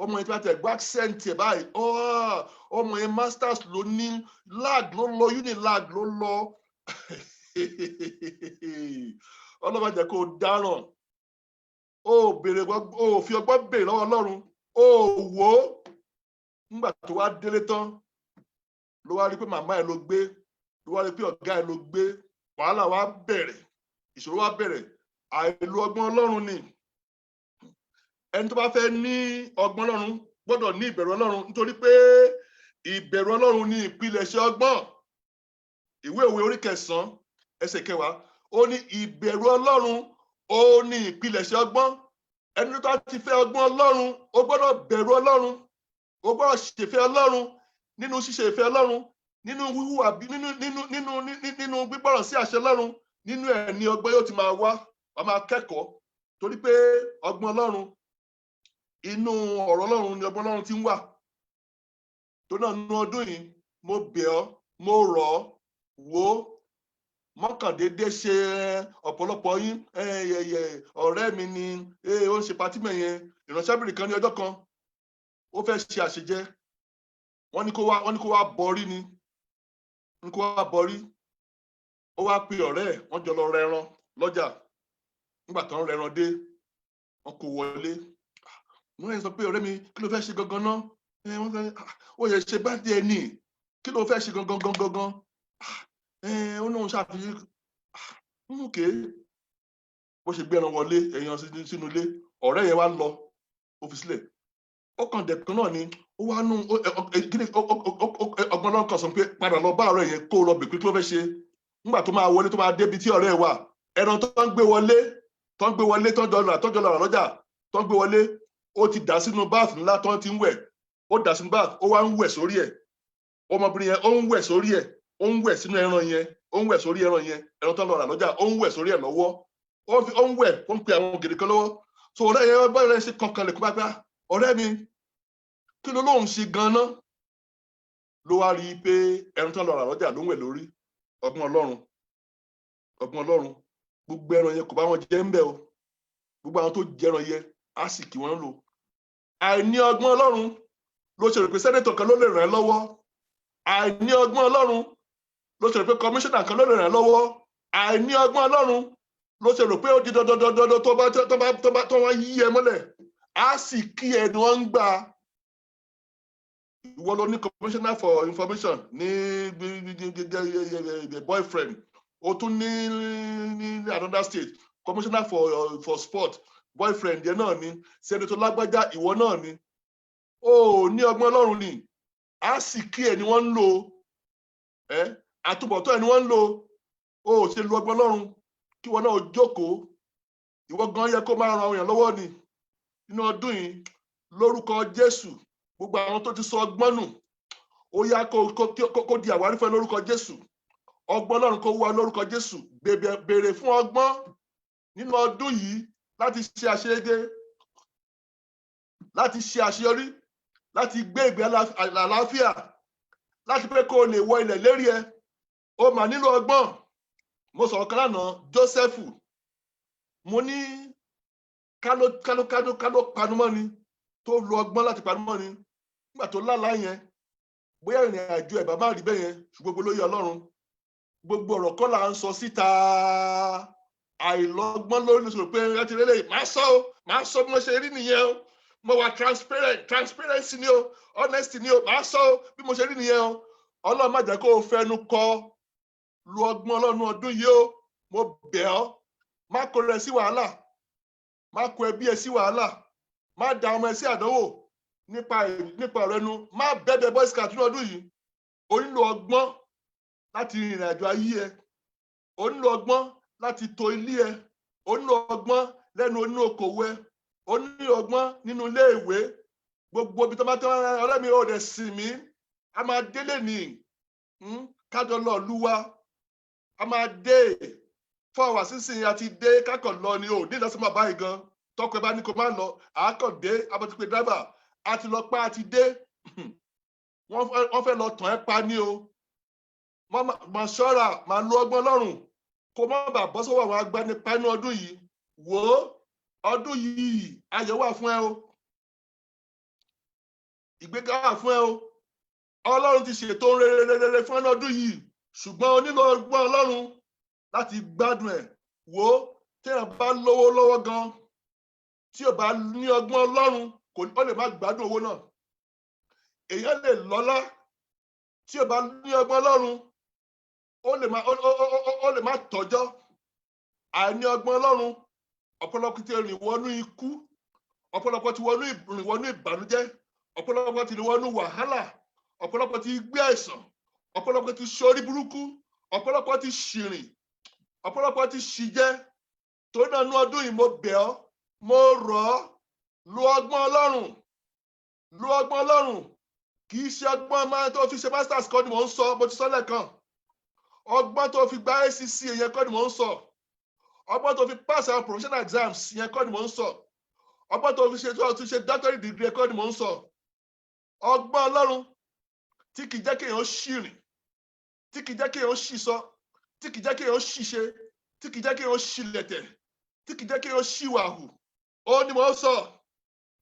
Ọmọ yẹn tí wọ́n ti gbọ́ accent ẹ̀ báyìí, ọmọ yẹn, masters ló ní, lag ló lọ, Unilag ló lọ. Ọlọ́mọ jẹ́ kó dáràn. Ó béèrè, ó fi ọgbọ́n béèrè lọ́wọ́ Ọlọ́run, ó wò ó. Nígbà tó wá délé tán, ló wá rí pé màmá ẹ̀ ló gbé, ló wá rí pé ọ̀gá ẹ̀ ló gbé. Wàhálà wá bẹ̀rẹ̀, ìṣòro wá bẹ̀rẹ̀. Àìlò ọgbọ́n Ọlọ́run ni. Ẹni tó bá fẹ́ ní ọgbọ́n Ọlọ́run gbọ́dọ̀ ní ìbẹ̀rù Ọlọ́run, nítorí pé ìbẹ̀rù Ọlọ́run ní ìpilẹ̀ṣẹ̀ ọgbọ́n. Ìwé Òwe orí 9, ẹsẹ̀ 10, ó ní ìbẹ̀rù Ọlọ́run, ó ní ìpilẹ̀ṣẹ̀ ọgbọ́n. Ẹni tó ti fẹ́ ọgbọ́n Ọlọ́run, ó gbọ́dọ̀ bẹ̀rù Ọlọ́run, ó gbọ́dọ̀ ṣèfẹ́ Ọlọ́run. Nínú ṣíṣe ìfẹ́ Ọlọ́run, nínú wíwúwà, nínú gbígbọ́ràn sí àṣẹ Ọlọ́run, nínú ẹ̀ ní ọgbọ́n yóò ti máa wá. Wàá máa kẹ́kọ̀ọ́, torí pé ọgbọ́n Ọlọ́run, inú ọ̀rọ̀ Ọlọ́run ni ọgbọ́n Ọlọ́run ti ń wà. Tó náà, nínú ọdún yìí, mo bẹ̀ ọ́, mo rọ̀ ọ́, wò ó, mọ́kàndéédé ṣe. Ọ̀pọ̀lọpọ̀ yín, ọ̀rẹ́ mi ni ó ń ṣe party mẹ́yẹn. Ìránṣẹ́bìnrin kan ní ọjọ́ kan, ó fẹ́ ṣe àṣejẹ, wọ́n ní kó wá, wọ́n ní kó wá bọrí ni, ní kó wá bọrí. Ó wá pe ọ̀rẹ́ ẹ̀, wọ́n jọ lọ rẹran lọ́jà. Nígbà tó ń rẹran dé, wọ́n kó wọlé. Wọ́n yẹn sọ pé, "Ọ̀rẹ́ mi, kí ló fẹ́ ṣe gangan náà?" Ẹ wọ́n sọ, "Ó yẹ ṣe bá díẹ̀ ní, kí ló fẹ́ ṣe gangan gangan gangan?" Ẹ ó náà ṣàfihàn òkè bó ṣe gbé ẹran wọlé, ẹ̀yàn sínú ilé. Ọ̀rẹ́ yẹn wá lọ, ó fi sílẹ̀. Ó kàn dẹ̀kan náà ni ó wá nú ọgbọ́n náà kàn sọ pé, "Padà lọ bá ọ̀rẹ́ yẹn, kó o lọ bèpé kí ló fẹ́ ṣe." Nígbà tó máa wọlé, tó máa débi tí ọ̀rẹ́ wà, ẹran tó ń gbé wọlé, tó ń gbé wọlé, tó ń jọ lọ lọ́jà, tó ń gbé wọlé, ó ti dà sínú bath ńlá tó ń ti ń wẹ̀. Ó dà sínú bath, ó wá ń wẹ̀ sórí ẹ̀. Ọmọbìnrin yẹn, ó ń wẹ̀ sórí ẹ̀, ó ń wẹ̀ sínú ẹran yẹn, ó ń wẹ̀ sórí ẹran yẹn, ẹran tó ń lọ rà lọ́jà, ó ń wẹ̀ sórí ẹ̀ lọ́wọ́. Ó ń wẹ̀, ó ń pe àwọn gèdè kan lọ́wọ́. So ọ̀rẹ́ yẹn bá rẹ̀ ṣe kankan lè kó bá pẹ́, "Ọ̀rẹ́ mi, kí ló lóun ṣe gan-an?" Ló wá rí i pé ẹran tó ń lọ rà lọ́jà ló ń wẹ̀ lórí. Ọgbọ́n Ọlọ́run, ọgbọ́n Ọlọ́run. Gbogbo ẹran yẹn, kò bá wọn jẹ ń bẹ o. Gbogbo àwọn tó jẹran yẹn, á sì kí wọ́n lò. Àìní ọgbọ́n Ọlọ́run ló ṣe rò pé senator kan ló lè ràn ẹ́ lọ́wọ́. Àìní ọgbọ́n Ọlọ́run ló ṣe rò pé kọmíṣánná kan ló lè ràn ẹ́ lọ́wọ́. Àìní ọgbọ́n Ọlọ́run ló ṣe rò pé ó di dandandandandan tó bá tó wọ́n yí ẹ mọ́lẹ̀, á sì kí ẹ ni wọ́n ń gbà. Ìwọ ló ní commissioner for information ní boyfriend, o tún ní another state. Commissioner for sport, boyfriend yẹn náà ni. Senator lágbájá, ìwọ náà ni. Ó ní ọgbọ́n Ọlọ́run ni, á sì kí ẹ ni wọ́n ń lò, ẹ àtúbọ̀tán ẹ ni wọ́n ń lò. Ó ṣe lu ọgbọ́n Ọlọ́run kí wọn náà jókòó. Ìwọ gan yẹ kó máa ran àwọn èèyàn lọ́wọ́ ni nínú ọdún yìí. Lórúkọ Jésù, gbogbo àwọn tó ti sọ ọgbọ́n nù, ó yá, kó di àwárí fún ẹ lórúkọ Jésù. Ọgbọ́n Ọlọ́run kó wá lórúkọ Jésù. Béèrè fún ọgbọ́n nínú ọdún yìí láti ṣe àṣeyege, láti ṣe àṣeyọrí, láti gbé ìgbé àlàáfíà, láti pé kó o lè wọ ilẹ̀ lérí ẹ. Ó mà nílò ọgbọ́n. Mo sọ̀rọ̀ kan lánàá, Jósẹ́fù. Mo ní káló káló káló káló panumọ́ ni, tó lo ọgbọ́n láti panumọ́ ni nígbà tó lálàá yẹn, bóyá ìrìn àjò ẹ̀ bá má rí bẹ́ẹ̀ yẹn. Ṣùgbọ́n gbogbo lóye Ọlọ́run. Gbogbo ọ̀rọ̀ kọ́ là ń sọ síta. Àìlọ́gbọ́n lórí ló sọ pé ẹ ti rélé, màá sọ o, màá sọ bí mo ṣe rí nìyẹn o. Mo wà transparent, transparency ni o, honesty ni o. Màá sọ o, bí mo ṣe rí nìyẹn o. Ọlọ́run má jẹ́ kó o fẹnu kọ. Lu ọgbọ́n Ọlọ́run ọdún yìí o. Mo bẹ̀ ọ́, má kó rẹ sí wàhálà, má kó ẹbí ẹ sí wàhálà, má da ọmọ ẹ sí àdánwò nípa ọ̀rọ̀ ẹnu. Má bẹ̀bẹ̀ boy scout ní ọdún yìí. O nílò ọgbọ́n láti rìnrìn àjò ayé ẹ. O nílò ọgbọ́n láti tò ilé ẹ. O nílò ọgbọ́n lẹ́nu onínú okòwò ẹ. O nílò ọgbọ́n nínú ilé ìwé. Gbogbo ibi tó bá tẹ́, ọ̀rẹ́ mi ò dẹ̀ sìn mí, a máa délé ní kájọ lọ lúwa, a máa dé 4 hours sísìn àti dé, kákọ̀ lọ ni o ní ìlọsí máa báyìí gan. Tọkọ ẹ bá ní kó má lọ, àákọ̀ dé abọ́tí pé driver a ti lọ pa, a ti dé. Wọ́n fẹ́ lọ tàn ẹ́ pa ní o. Máa ṣọ́ra, máa lo ọgbọ́n Ọlọ́run kó má bàa bọ́ sọ́wọ́ àwọn agbanipa inú ọdún yìí. Wò ó, ọdún yìí, ayọ̀ wà fún ẹ o, ìgbéga wà fún ẹ o. Ọlọ́run ti ṣètò rere rere fún ẹ ní ọdún yìí, ṣùgbọ́n o nílò ọgbọ́n Ọlọ́run láti gbádùn ẹ̀. Wò ó, téèyàn bá lówó lọ́wọ́ gan, tí ò bá ní ọgbọ́n Ọlọ́run, kò ó lè má gbádùn owó náà. Èèyàn lè lọ́lá, tí ò bá ní ọgbọ́n Ọlọ́run, ó lè má tọ́jọ́. Àìní ọgbọ́n Ọlọ́run, ọ̀pọ̀lọpọ̀ ti rìn wọnú ikú, ọ̀pọ̀lọpọ̀ ti rìn wọnú ìbànújẹ́, ọ̀pọ̀lọpọ̀ ti rìn wọnú wàhálà, ọ̀pọ̀lọpọ̀ ti gbé àìsàn, ọ̀pọ̀lọpọ̀ ti ṣorí burúkú, ọ̀pọ̀lọpọ̀ ti ṣìrìn, ọ̀pọ̀lọpọ̀ ti ṣìjẹ. Torí náà, ní ọdún yìí, mo bẹ̀ ọ́, mo rọ̀ ọ́, lo ọgbọ́n Ọlọ́run, lo ọgbọ́n Ọlọ́run. Kì í ṣe ọgbọ́n máa tó fi ṣe masters kọ́ ni mò ń sọ. Mo ti sọ lẹ́ẹ̀kan, ọgbọ́n tó fi gba ACCA yẹn kọ́ ni mò ń sọ. Ọgbọ́n tó fi pass àwọn professional exams yẹn kọ́ ni mò ń sọ. Ọgbọ́n tó fi ṣe doctorate degree yẹn kọ́ ni mò ń sọ. Ọgbọ́n Ọlọ́run tí kì í jẹ́ kéèyàn ṣìrìn, tí kì í jẹ́ kéèyàn ṣìsọ, tí kì í jẹ́ kéèyàn ṣìṣe, tí kì í jẹ́ kéèyàn ṣìlẹ̀tẹ̀, tí kì í jẹ́ kéèyàn ṣìwàhù, ó ní mò ń sọ,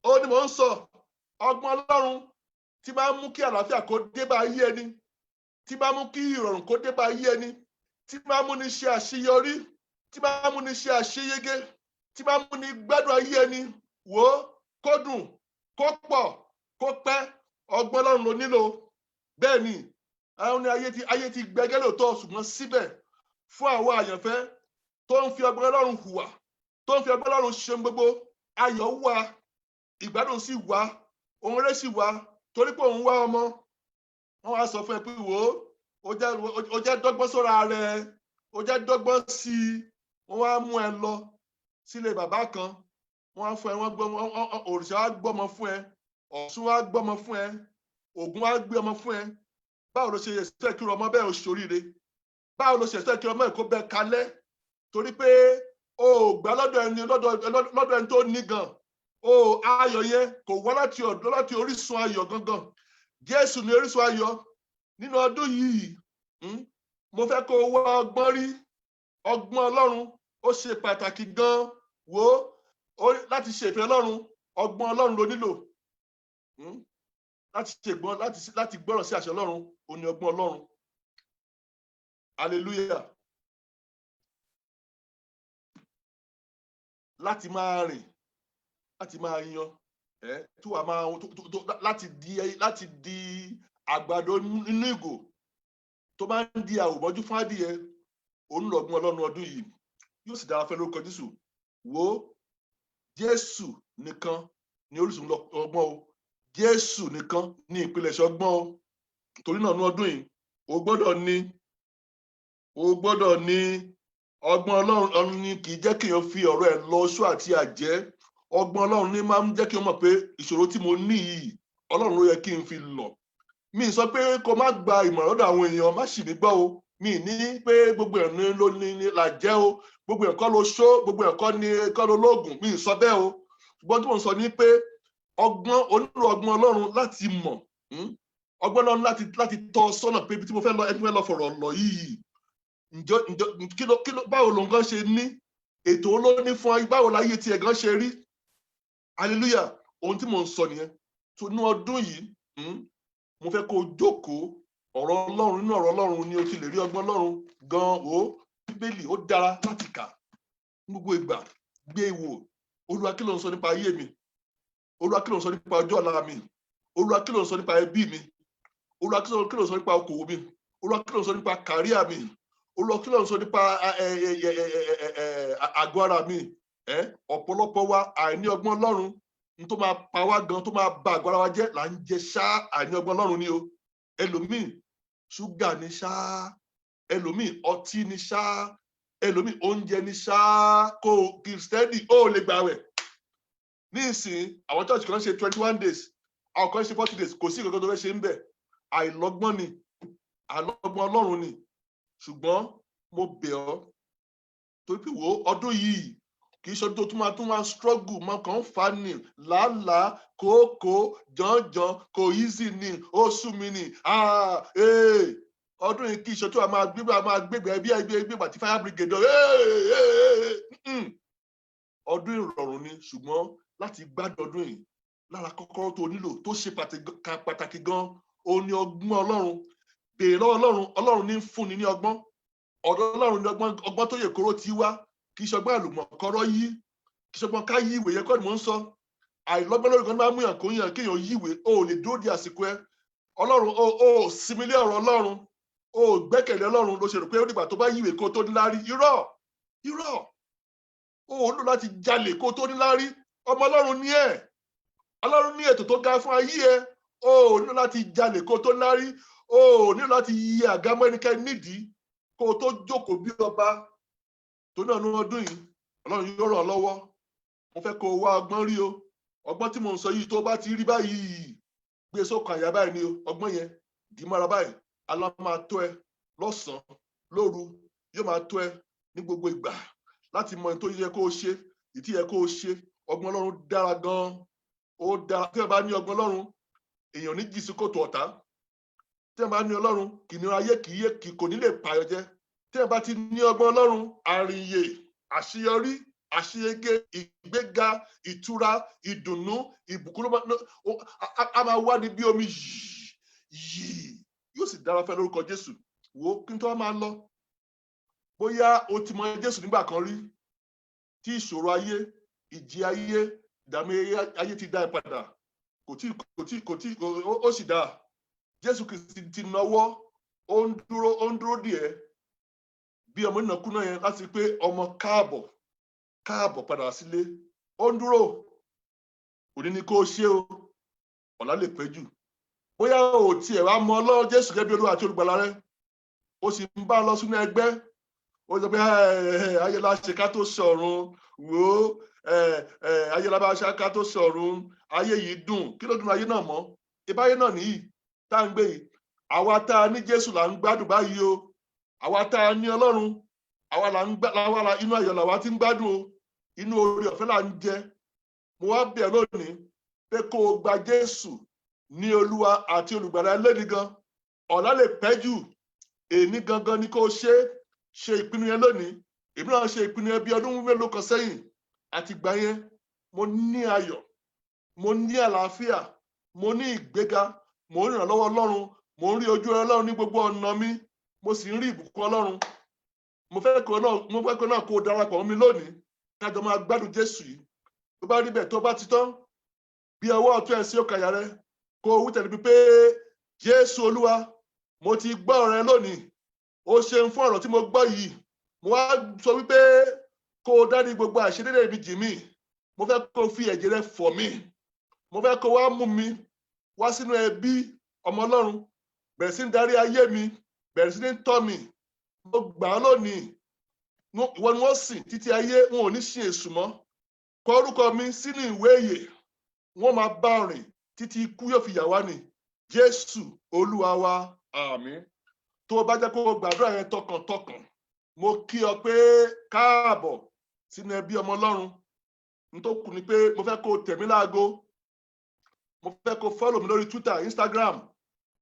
ó ní mò ń sọ. Ọgbọ́n Ọlọ́run tí máa ń mú kí àlàáfíà kó dé bá ayé ẹni, tí máa ń mú kí ìrọ̀rùn kó dé bá ayé ẹni, tí máa ń múni ṣe àṣeyọrí, tí máa ń múni ṣe àṣeyege, tí máa ń múni gbádùn ayé ẹni, wò ó, kó dùn, kó pọ̀, kó pẹ́, ọgbọ́n Ọlọ́run ló nílò. Bẹ́ẹ̀ ni, àwọn ní ayé ti gbẹgẹ́ lóòótọ́, ṣùgbọ́n síbẹ̀, fún àwọn àyànfẹ́ tó ń fi ọgbọ́n Ọlọ́run hùwà, tó ń fi ọgbọ́n Ọlọ́run ṣe gbogbo, ayọ̀ wà, ìgbádùn sì wà, ohun rẹ̀ sì wà. Torí pé òun wá ọmọ, wọn wá sọ fún ẹ pé, wò ó, ó jẹ́ dọ́gbọ́n sọ́ra rẹ̀, ó jẹ́ dọ́gbọ́n sí i. Wọ́n wá mú ẹ lọ sílé bàbá kan, wọ́n á fún ẹ, wọ́n gbọ́ òrìṣà wá gbọ́mọ fún ẹ, Ọ̀ṣun wá gbọ́mọ fún ẹ, Ògún wá gbé ọmọ fún ẹ. Báwo ló ṣe expect kí ọmọ bẹ́ẹ̀ ó ṣoríire? Báwo ló ṣe expect kí ọmọ ẹ̀ kó bẹ́ẹ̀ kalẹ̀? Torí pé o ò gbà lọ́dọ̀ ẹni lọ́dọ̀ ẹni tó ní gan o. Ayọ̀ yẹn kò wá láti ọ̀dọ̀, láti orísun ayọ̀ gangan. Jésù ní orísun ayọ̀. Nínú ọdún yìí, mo fẹ́ kó o wá ọgbọ́n rí. Ọgbọ́n Ọlọ́run ó ṣe pàtàkì gan. Wo ó, láti ṣe ìfẹ́ Ọlọ́run, ọgbọ́n Ọlọ́run ló nílò. Láti ṣe gbọ́n, láti gbọ́ràn sí àṣẹ Ọlọ́run, ó ní ọgbọ́n Ọlọ́run. Hallelujah. Láti máa rìn, láti máa yan ẹ tó wà máa láti di àgbàdo nínú ìgò tó máa ń di àwòmọ́jú fún adìyẹ, òun lọ́gbọ́n Ọlọ́run ọdún yìí. Yóò sì dára fẹ́ lórúkọ Jésù. Wo, Jésù nìkan ni orísun ọgbọ́n o. Jésù nìkan ní ìpilẹ̀ṣẹ̀ ọgbọ́n o. Torí náà, ní ọdún yìí, o gbọ́dọ̀ ní ọgbọ́n Ọlọ́run. Ọ̀run ni kì í jẹ́ kéèyàn fi ọ̀rọ̀ ẹ̀ lọ oṣó àti àjẹ́. Ọgbọ́n Ọlọ́run ní máa ń jẹ́ kí wọ́n mọ̀ pé ìṣòro tí mo ní yìí, Ọlọ́run ló yẹ kí n fi lọ̀. Mi sọ pé kó má gba ìmọ̀ràn lọ́dọ̀ àwọn èèyàn, má sì mí gbọ́ o. Mi ní pé gbogbo ẹ̀ ní ló ní là jẹ́ o, gbogbo ẹ̀ kọ́ ló ṣó, gbogbo ẹ̀ kọ́ ní kọ́ ló lóògùn. Mi sọ bẹ́ẹ̀ o. Ṣùgbọ́n tí mo sọ ní pé ọgbọ́n onílò, ọgbọ́n Ọlọ́run láti mọ̀, ọgbọ́n Ọlọ́run láti tọ́ sọ́nà pé ibi tí mo fẹ́ lọ, ẹni fẹ́ lọ fọ̀rọ̀ lọ yìí, ǹjọ́ kí ló báwo ló ń gan ṣe ní ètò olóní fún ayé, báwo láyé tiẹ̀ gan ṣe rí? Hallelujah! Ohun tí mò ń sọ nìyẹn. Tó ní ọdún yìí, mo fẹ́ kó o jókòó ọ̀rọ̀ Ọlọ́run. Nínú ọ̀rọ̀ Ọlọ́run ni o ti lè rí ọgbọ́n Ọlọ́run gan o. Bíbélì ó dára láti kà ní gbogbo ìgbà. Gbé e wò: Olúwa, kí ló ń sọ nípa ayé mi? Olúwa, kí ló ń sọ nípa ọjọ́ ọ̀la mi? Olúwa, kí ló ń sọ nípa ẹbí mi? Olúwa, kí ló ń sọ nípa okòwò mi? Olúwa, kí ló ń sọ nípa career mi? Olúwa, kí ló ń sọ nípa àgọ́ ara mi? Ọ̀pọ̀lọpọ̀ wa, àìní ọgbọ́n Ọlọ́run n tó máa pa wá gan, tó máa ba àgọ́ ara wa jẹ́ là ń jẹ ṣá. Àìní ọgbọ́n Ọlọ́run ni o. Ẹlòmíì, ṣúgà ni ṣá. Ẹlòmíì, ọtí ni ṣá. Ẹlòmíì, oúnjẹ ni ṣá. Kó kìrìsìtẹ́nì ó lè gbààwẹ̀ ní ìsìn. Àwọn church kan ṣe 21 days, àwọn kan ṣe 40 days. Kò sí ìkankan tó fẹ́ ṣe ń bẹ̀. Àìlọ́gbọ́n ni, àìlọ́gbọ́n Ọlọ́run ni. Ṣùgbọ́n mo bẹ̀ ọ́, torí pé wo, ọdún yìí kì í ṣe ọdún tó tún máa struggle, máa kàn ń fa ni làálàá kòókòó jọ̀njọ̀n. Kò easy ni, ó sú mi ni. Ah, ọdún yìí kì í ṣe tó a máa gbégbá bí ẹgbẹ́ ẹgbẹ́ àti fire brigade. Ọdún ìrọ̀rùn ni. Ṣùgbọ́n láti gbádùn ọdún yìí, lára kọ́kọ́rọ́ tó nílò tó ṣe pàtàkì gan, ó ní ọgbọ́n Ọlọ́run. Béèrè lọ́wọ́ Ọlọ́run. Ọlọ́run ní fúnni ní ọgbọ́n. Ọ̀dọ̀ Ọlọ́run ní ọgbọ́n, ọgbọ́n tó yè kóró ti wá. Kì í ṣọgbọ́n àlùmọ̀kọ́rọ́ yí, kì í ṣọgbọ́n ká yí ìwé yẹn kọ́ ni mò ń sọ. Àìlọ́gbọ́n lórí kan máa ń mú yàn kó yàn kéèyàn yí ìwé. O ò lè dúró di àsìkò ẹ. Ọlọ́run o ò sinmi lé ọ̀rọ̀ Ọlọ́run, o ò gbẹ́kẹ̀lé Ọlọ́run, ló ṣe rò pé ó dìgbà tó bá yíwèé kó tó níláárí. Irọ́, irọ́! O ò lò láti jalè kó tó níláárí. Ọmọ Ọlọ́run ní ẹ̀. Ọlọ́run ní ètò tó ga fún ayé ẹ. O ò nílò láti jalè kó tó níláárí. O ò nílò láti yí àga mọ́ ẹnikẹ́ni nídìí kó o tó jókòó bí ọba. Tó náà, ní ọdún yìí, Ọlọ́run yóò ràn ọ́ lọ́wọ́. Mo fẹ́ kó o wá ọgbọ́n rí o. Ọgbọ́n tí mo ń sọ yìí, tó bá ti rí báyìí, gbé sókàn àyà báyìí ni o. Ọgbọ́n yẹn dì í mọ́ra báyìí. Alá máa tó ẹ lọ́sàn-án, lóru, yóò máa tó ẹ ní gbogbo ìgbà láti mọ ohun tó yẹ kó o ṣe, ìtí yẹ kó o ṣe. Ọgbọ́n Ọlọ́run dára gan-an, ó dára. Tí wọ́n bá ní ọgbọ́n Ọlọ́run, èèyàn ní jì sí kòtò ọ̀tá. Tí wọ́n bá ní Ọlọ́run, kìnìún ayé kì í yé kì kò ní lè pààyàn jẹ. Tí wọ́n bá ti ní ọgbọ́n Ọlọ́run, àrìnyè, àṣeyọrí, àṣeyege, ìgbéga, ìtura, ìdùnnú, ìbùkún ló máa a máa wá ní bí omi yìí yìí. Yóò sì dára fẹ́ lórúkọ Jésù. Wo, kí n tó wá máa lọ, bóyá o ti mọ Jésù nígbà kan rí, tí ìṣòro ayé, ìjì ayé, ìdààmú ayé ti dá ẹ padà, kò tí ó sì dáa. Jésù Kristi ti nawọ́, ó ń dúró díẹ̀ bí ọmọ ìnàkúnà yẹn láti pé, "Ọmọ, káàbọ̀, káàbọ̀ padà sílé." Ó ń dúró. Òní ni kó o ṣe o, ọ̀la lè pẹ́ jù. Bóyá o tiẹ̀ wá mọ Ọlọ́run Jésù gẹ́gẹ́ bí Olúwa àti Olùgbàlà rẹ, o sì ń bá a lọ sínú ẹgbẹ́, ó sọ pé ayé la ṣe ká tó sọ̀run. Wò ó, ayé la bá ṣe ká tó sọ̀run. Ayé yìí dùn. Kí ló dùn ayé náà mọ́? Ìbáyé náà nìyí tá à ń gbé yìí. Àwa tá a ní Jésù là ń gbádùn báyìí o. Àwa tá a ní Ọlọ́run, àwa là ń gbá, àwa là inú ayọ̀ làwa ti ń gbádùn o. Inú oore ọ̀fẹ́ là ń jẹ. Mo wá bẹ̀ lónìí pé kó o gba Jésù ní Olúwa àti Olùgbàlà lónìí gan. Ọ̀la lè pẹ́ jù. Èní gangan ni kó o ṣe ṣe ìpinnu yẹn lónìí. Èmi náà ṣe ìpinnu yẹn bí ọdún mélòó kan sẹ́yìn. Àti ìgbà yẹn, mo ní ayọ̀, mo ní àlàáfíà, mo ní ìgbéga, mo ń ìrànlọ́wọ́ Ọlọ́run, mo ń rí ojú Ọlọ́run ní gbogbo ọ̀nà mi, mo sì ń rí ìbùkún Ọlọ́run. Mo fẹ́ kó náà kó o darapọ̀ mọ́ mi lónìí, kájọ máa gbádùn Jésù yìí. Tó bá rí bẹ́ẹ̀, tó bá ti tán, bí ọwọ́ ọ̀tún ẹ̀ sí ọkàn àyà rẹ, kó o wí tẹ̀lé mi pé, "Jésù Olúwa, mo ti gbọ́ ọ̀rọ̀ rẹ lónìí. O ṣeun fún ọ̀rọ̀ tí mo gbọ́ yìí. Mo wá sọ wípé Kó o dárí gbogbo àìṣedéédé mi jì mí. Mo fẹ́ kó o fi ẹ̀jẹ̀ rẹ fọ̀ mí. Mo fẹ́ kó o wá mú mi wá sínú ẹbí ọmọ Ọlọ́run. Bẹ̀rẹ̀ sí ní darí ayé mi, bẹ̀rẹ̀ sí ní tọ́ mi. Mo gbà ọ́ lónìí. Ìwọ ni wọ́n sìn títí ayé, wọn ò ní sin èṣù mọ́. Kọ orúkọ mi sínú ìwé ìyè. Wọ́n máa bá ọ rìn títí ikú yóò fi yà wá ní. Jésù Olúwa wa, àmín. Tó o bá jẹ́ kó o gbàdúrà yẹn tọkàntọkàn, mo kí ọ pé káàbọ̀ sínú ẹbí ọmọ Ọlọ́run. N tó kù ni pé mo fẹ́ kó o tẹ̀ mí láago, mo fẹ́ kó o follow mi lórí Twitter, Instagram,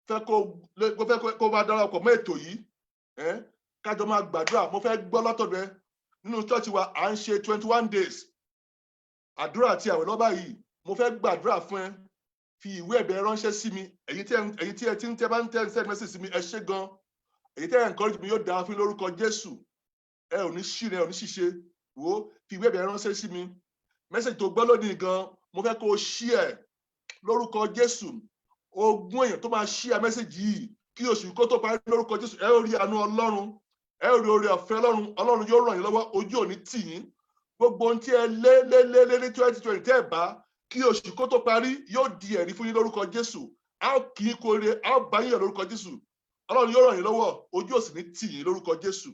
fẹ́ kó mo fẹ́ kó o máa darapọ̀ mọ́ ètò yìí kájọ máa gbàdúrà. Mo fẹ́ gbọ́ látọ̀dọ̀ ẹ. Nínú church wa, à ń ṣe 21 days àdúrà àti àwẹ̀ lọ́ba yìí. Mo fẹ́ gbàdúrà fún ẹ. Fi ìwé ẹ̀bẹ̀ ránṣẹ́ sí mi. Ẹ̀yin tí ẹ ti ń tẹ́ bá ń tẹ́ send message sí mi, ẹ ṣé gan. Èyí tẹ́ encourage mi, yóò dáa fún yín lórúkọ Jésù. Ẹ ò ní ṣìnà, ẹ ò ní ṣìṣe. Wo, fi ìwé ẹ̀bẹ̀ ránṣẹ́ sí mi. Message tó gbọ́ lónìí gan, mo fẹ́ kó o share lórúkọ Jésù. 20 èèyàn tó máa share message yìí kí oṣù kó tó parí, lórúkọ Jésù, ẹ ó rí àánú Ọlọ́run, ẹ ó rí oore ọ̀fẹ́ Ọlọ́run. Ọlọ́run yóò ràn yín lọ́wọ́, ojú ò ní tì yín. Gbogbo ohun tí ẹ lé lé lé lé ní 2020 tẹ́ ẹ bá, kí oṣù kó tó parí, yóò di ẹ̀rí fún yín lórúkọ Jésù. A ó kì í kóore, a ó bá yín yọ̀ lórúkọ Jésù. Ọlọ́run yóò ràn yín lọ́wọ́, ojú ò sì ní tì yín lórúkọ Jésù.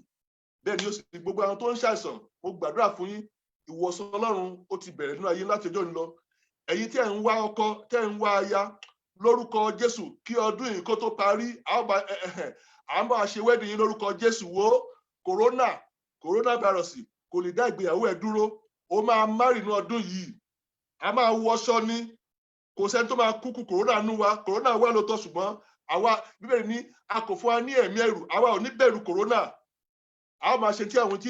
Bẹ́ẹ̀ ni ó sì ní gbogbo àwọn tó ń ṣàìsàn, mo gbàdúrà fún yín, ìwòsàn Ọlọ́run ó ti bẹ̀rẹ̀ nínú ayé láti ọjọ́ òní lọ. Ẹ̀yin tí ẹ̀ ń wá ọkọ, tẹ́ ẹ̀ ń wá aya, lórúkọ Jésù, kí ọdún yìí kó tó parí, a ó bá à ń bá ṣe wedding yín lórúkọ Jésù. Wo, coronavirus kò lè dá ìgbéyàwó ẹ̀ dúró. Ó máa marry ní ọdún yìí. A máa wọṣọ ní kò sẹ́ni tó máa kúkú corona nú wa. Corona wà lóòótọ́, ṣùgbọ́n àwa, Bíbélì ní a kò fún wa ní ẹ̀mí ẹ̀rù. Àwa ò ní bẹ̀rù corona. A ó máa ṣe tí àwọn tí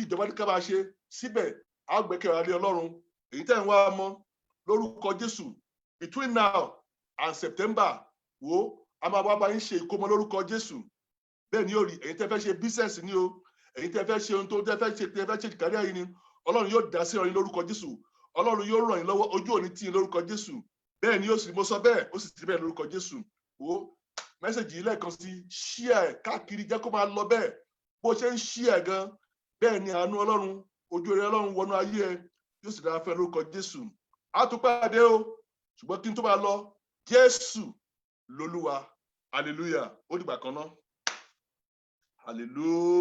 ìjọba ní ká máa ṣe, síbẹ̀ a ó gbẹ́kẹ̀ wa lé Ọlọ́run. Èyí tẹ́ ń wá ọmọ, lórúkọ Jésù, between now and September, wo, a máa wá bá yín ṣe ìkómọ lórúkọ Jésù. Bẹ́ẹ̀ ni yóò rí. Èyí tẹ́ fẹ́ ṣe business ni o, èyí tẹ́ fẹ́ ṣe ohun tó tẹ́ fẹ́ ṣe, tẹ́ fẹ́ ṣe kárí ayé ni, Ọlọ́run yóò dá sí ọ̀run lórúkọ Jésù. Ọlọ́run yóò ràn yín lọ́wọ́, ojú òní tì yín lórúkọ Jésù. Bẹ́ẹ̀ ni yóò sì, mo sọ bẹ́ẹ̀, ó sì ti bẹ́ẹ̀ lórúkọ Jésù. Wo, message yìí lẹ́ẹ̀kan sí, share káàkiri, jẹ́ kó máa lọ bẹ́ẹ̀. Bó ṣe ń share gan, bẹ́ẹ̀ ni àánú Ọlọ́run, ojú rere Ọlọ́run wọnú ayé ẹ, yóò sì dára fẹ́ lórúkọ Jésù. Á tún pàdé o, ṣùgbọ́n kí n tó máa lọ, Jésù lolúwa. Hallelujah. Ó dìgbà kan náà. Hallelujah.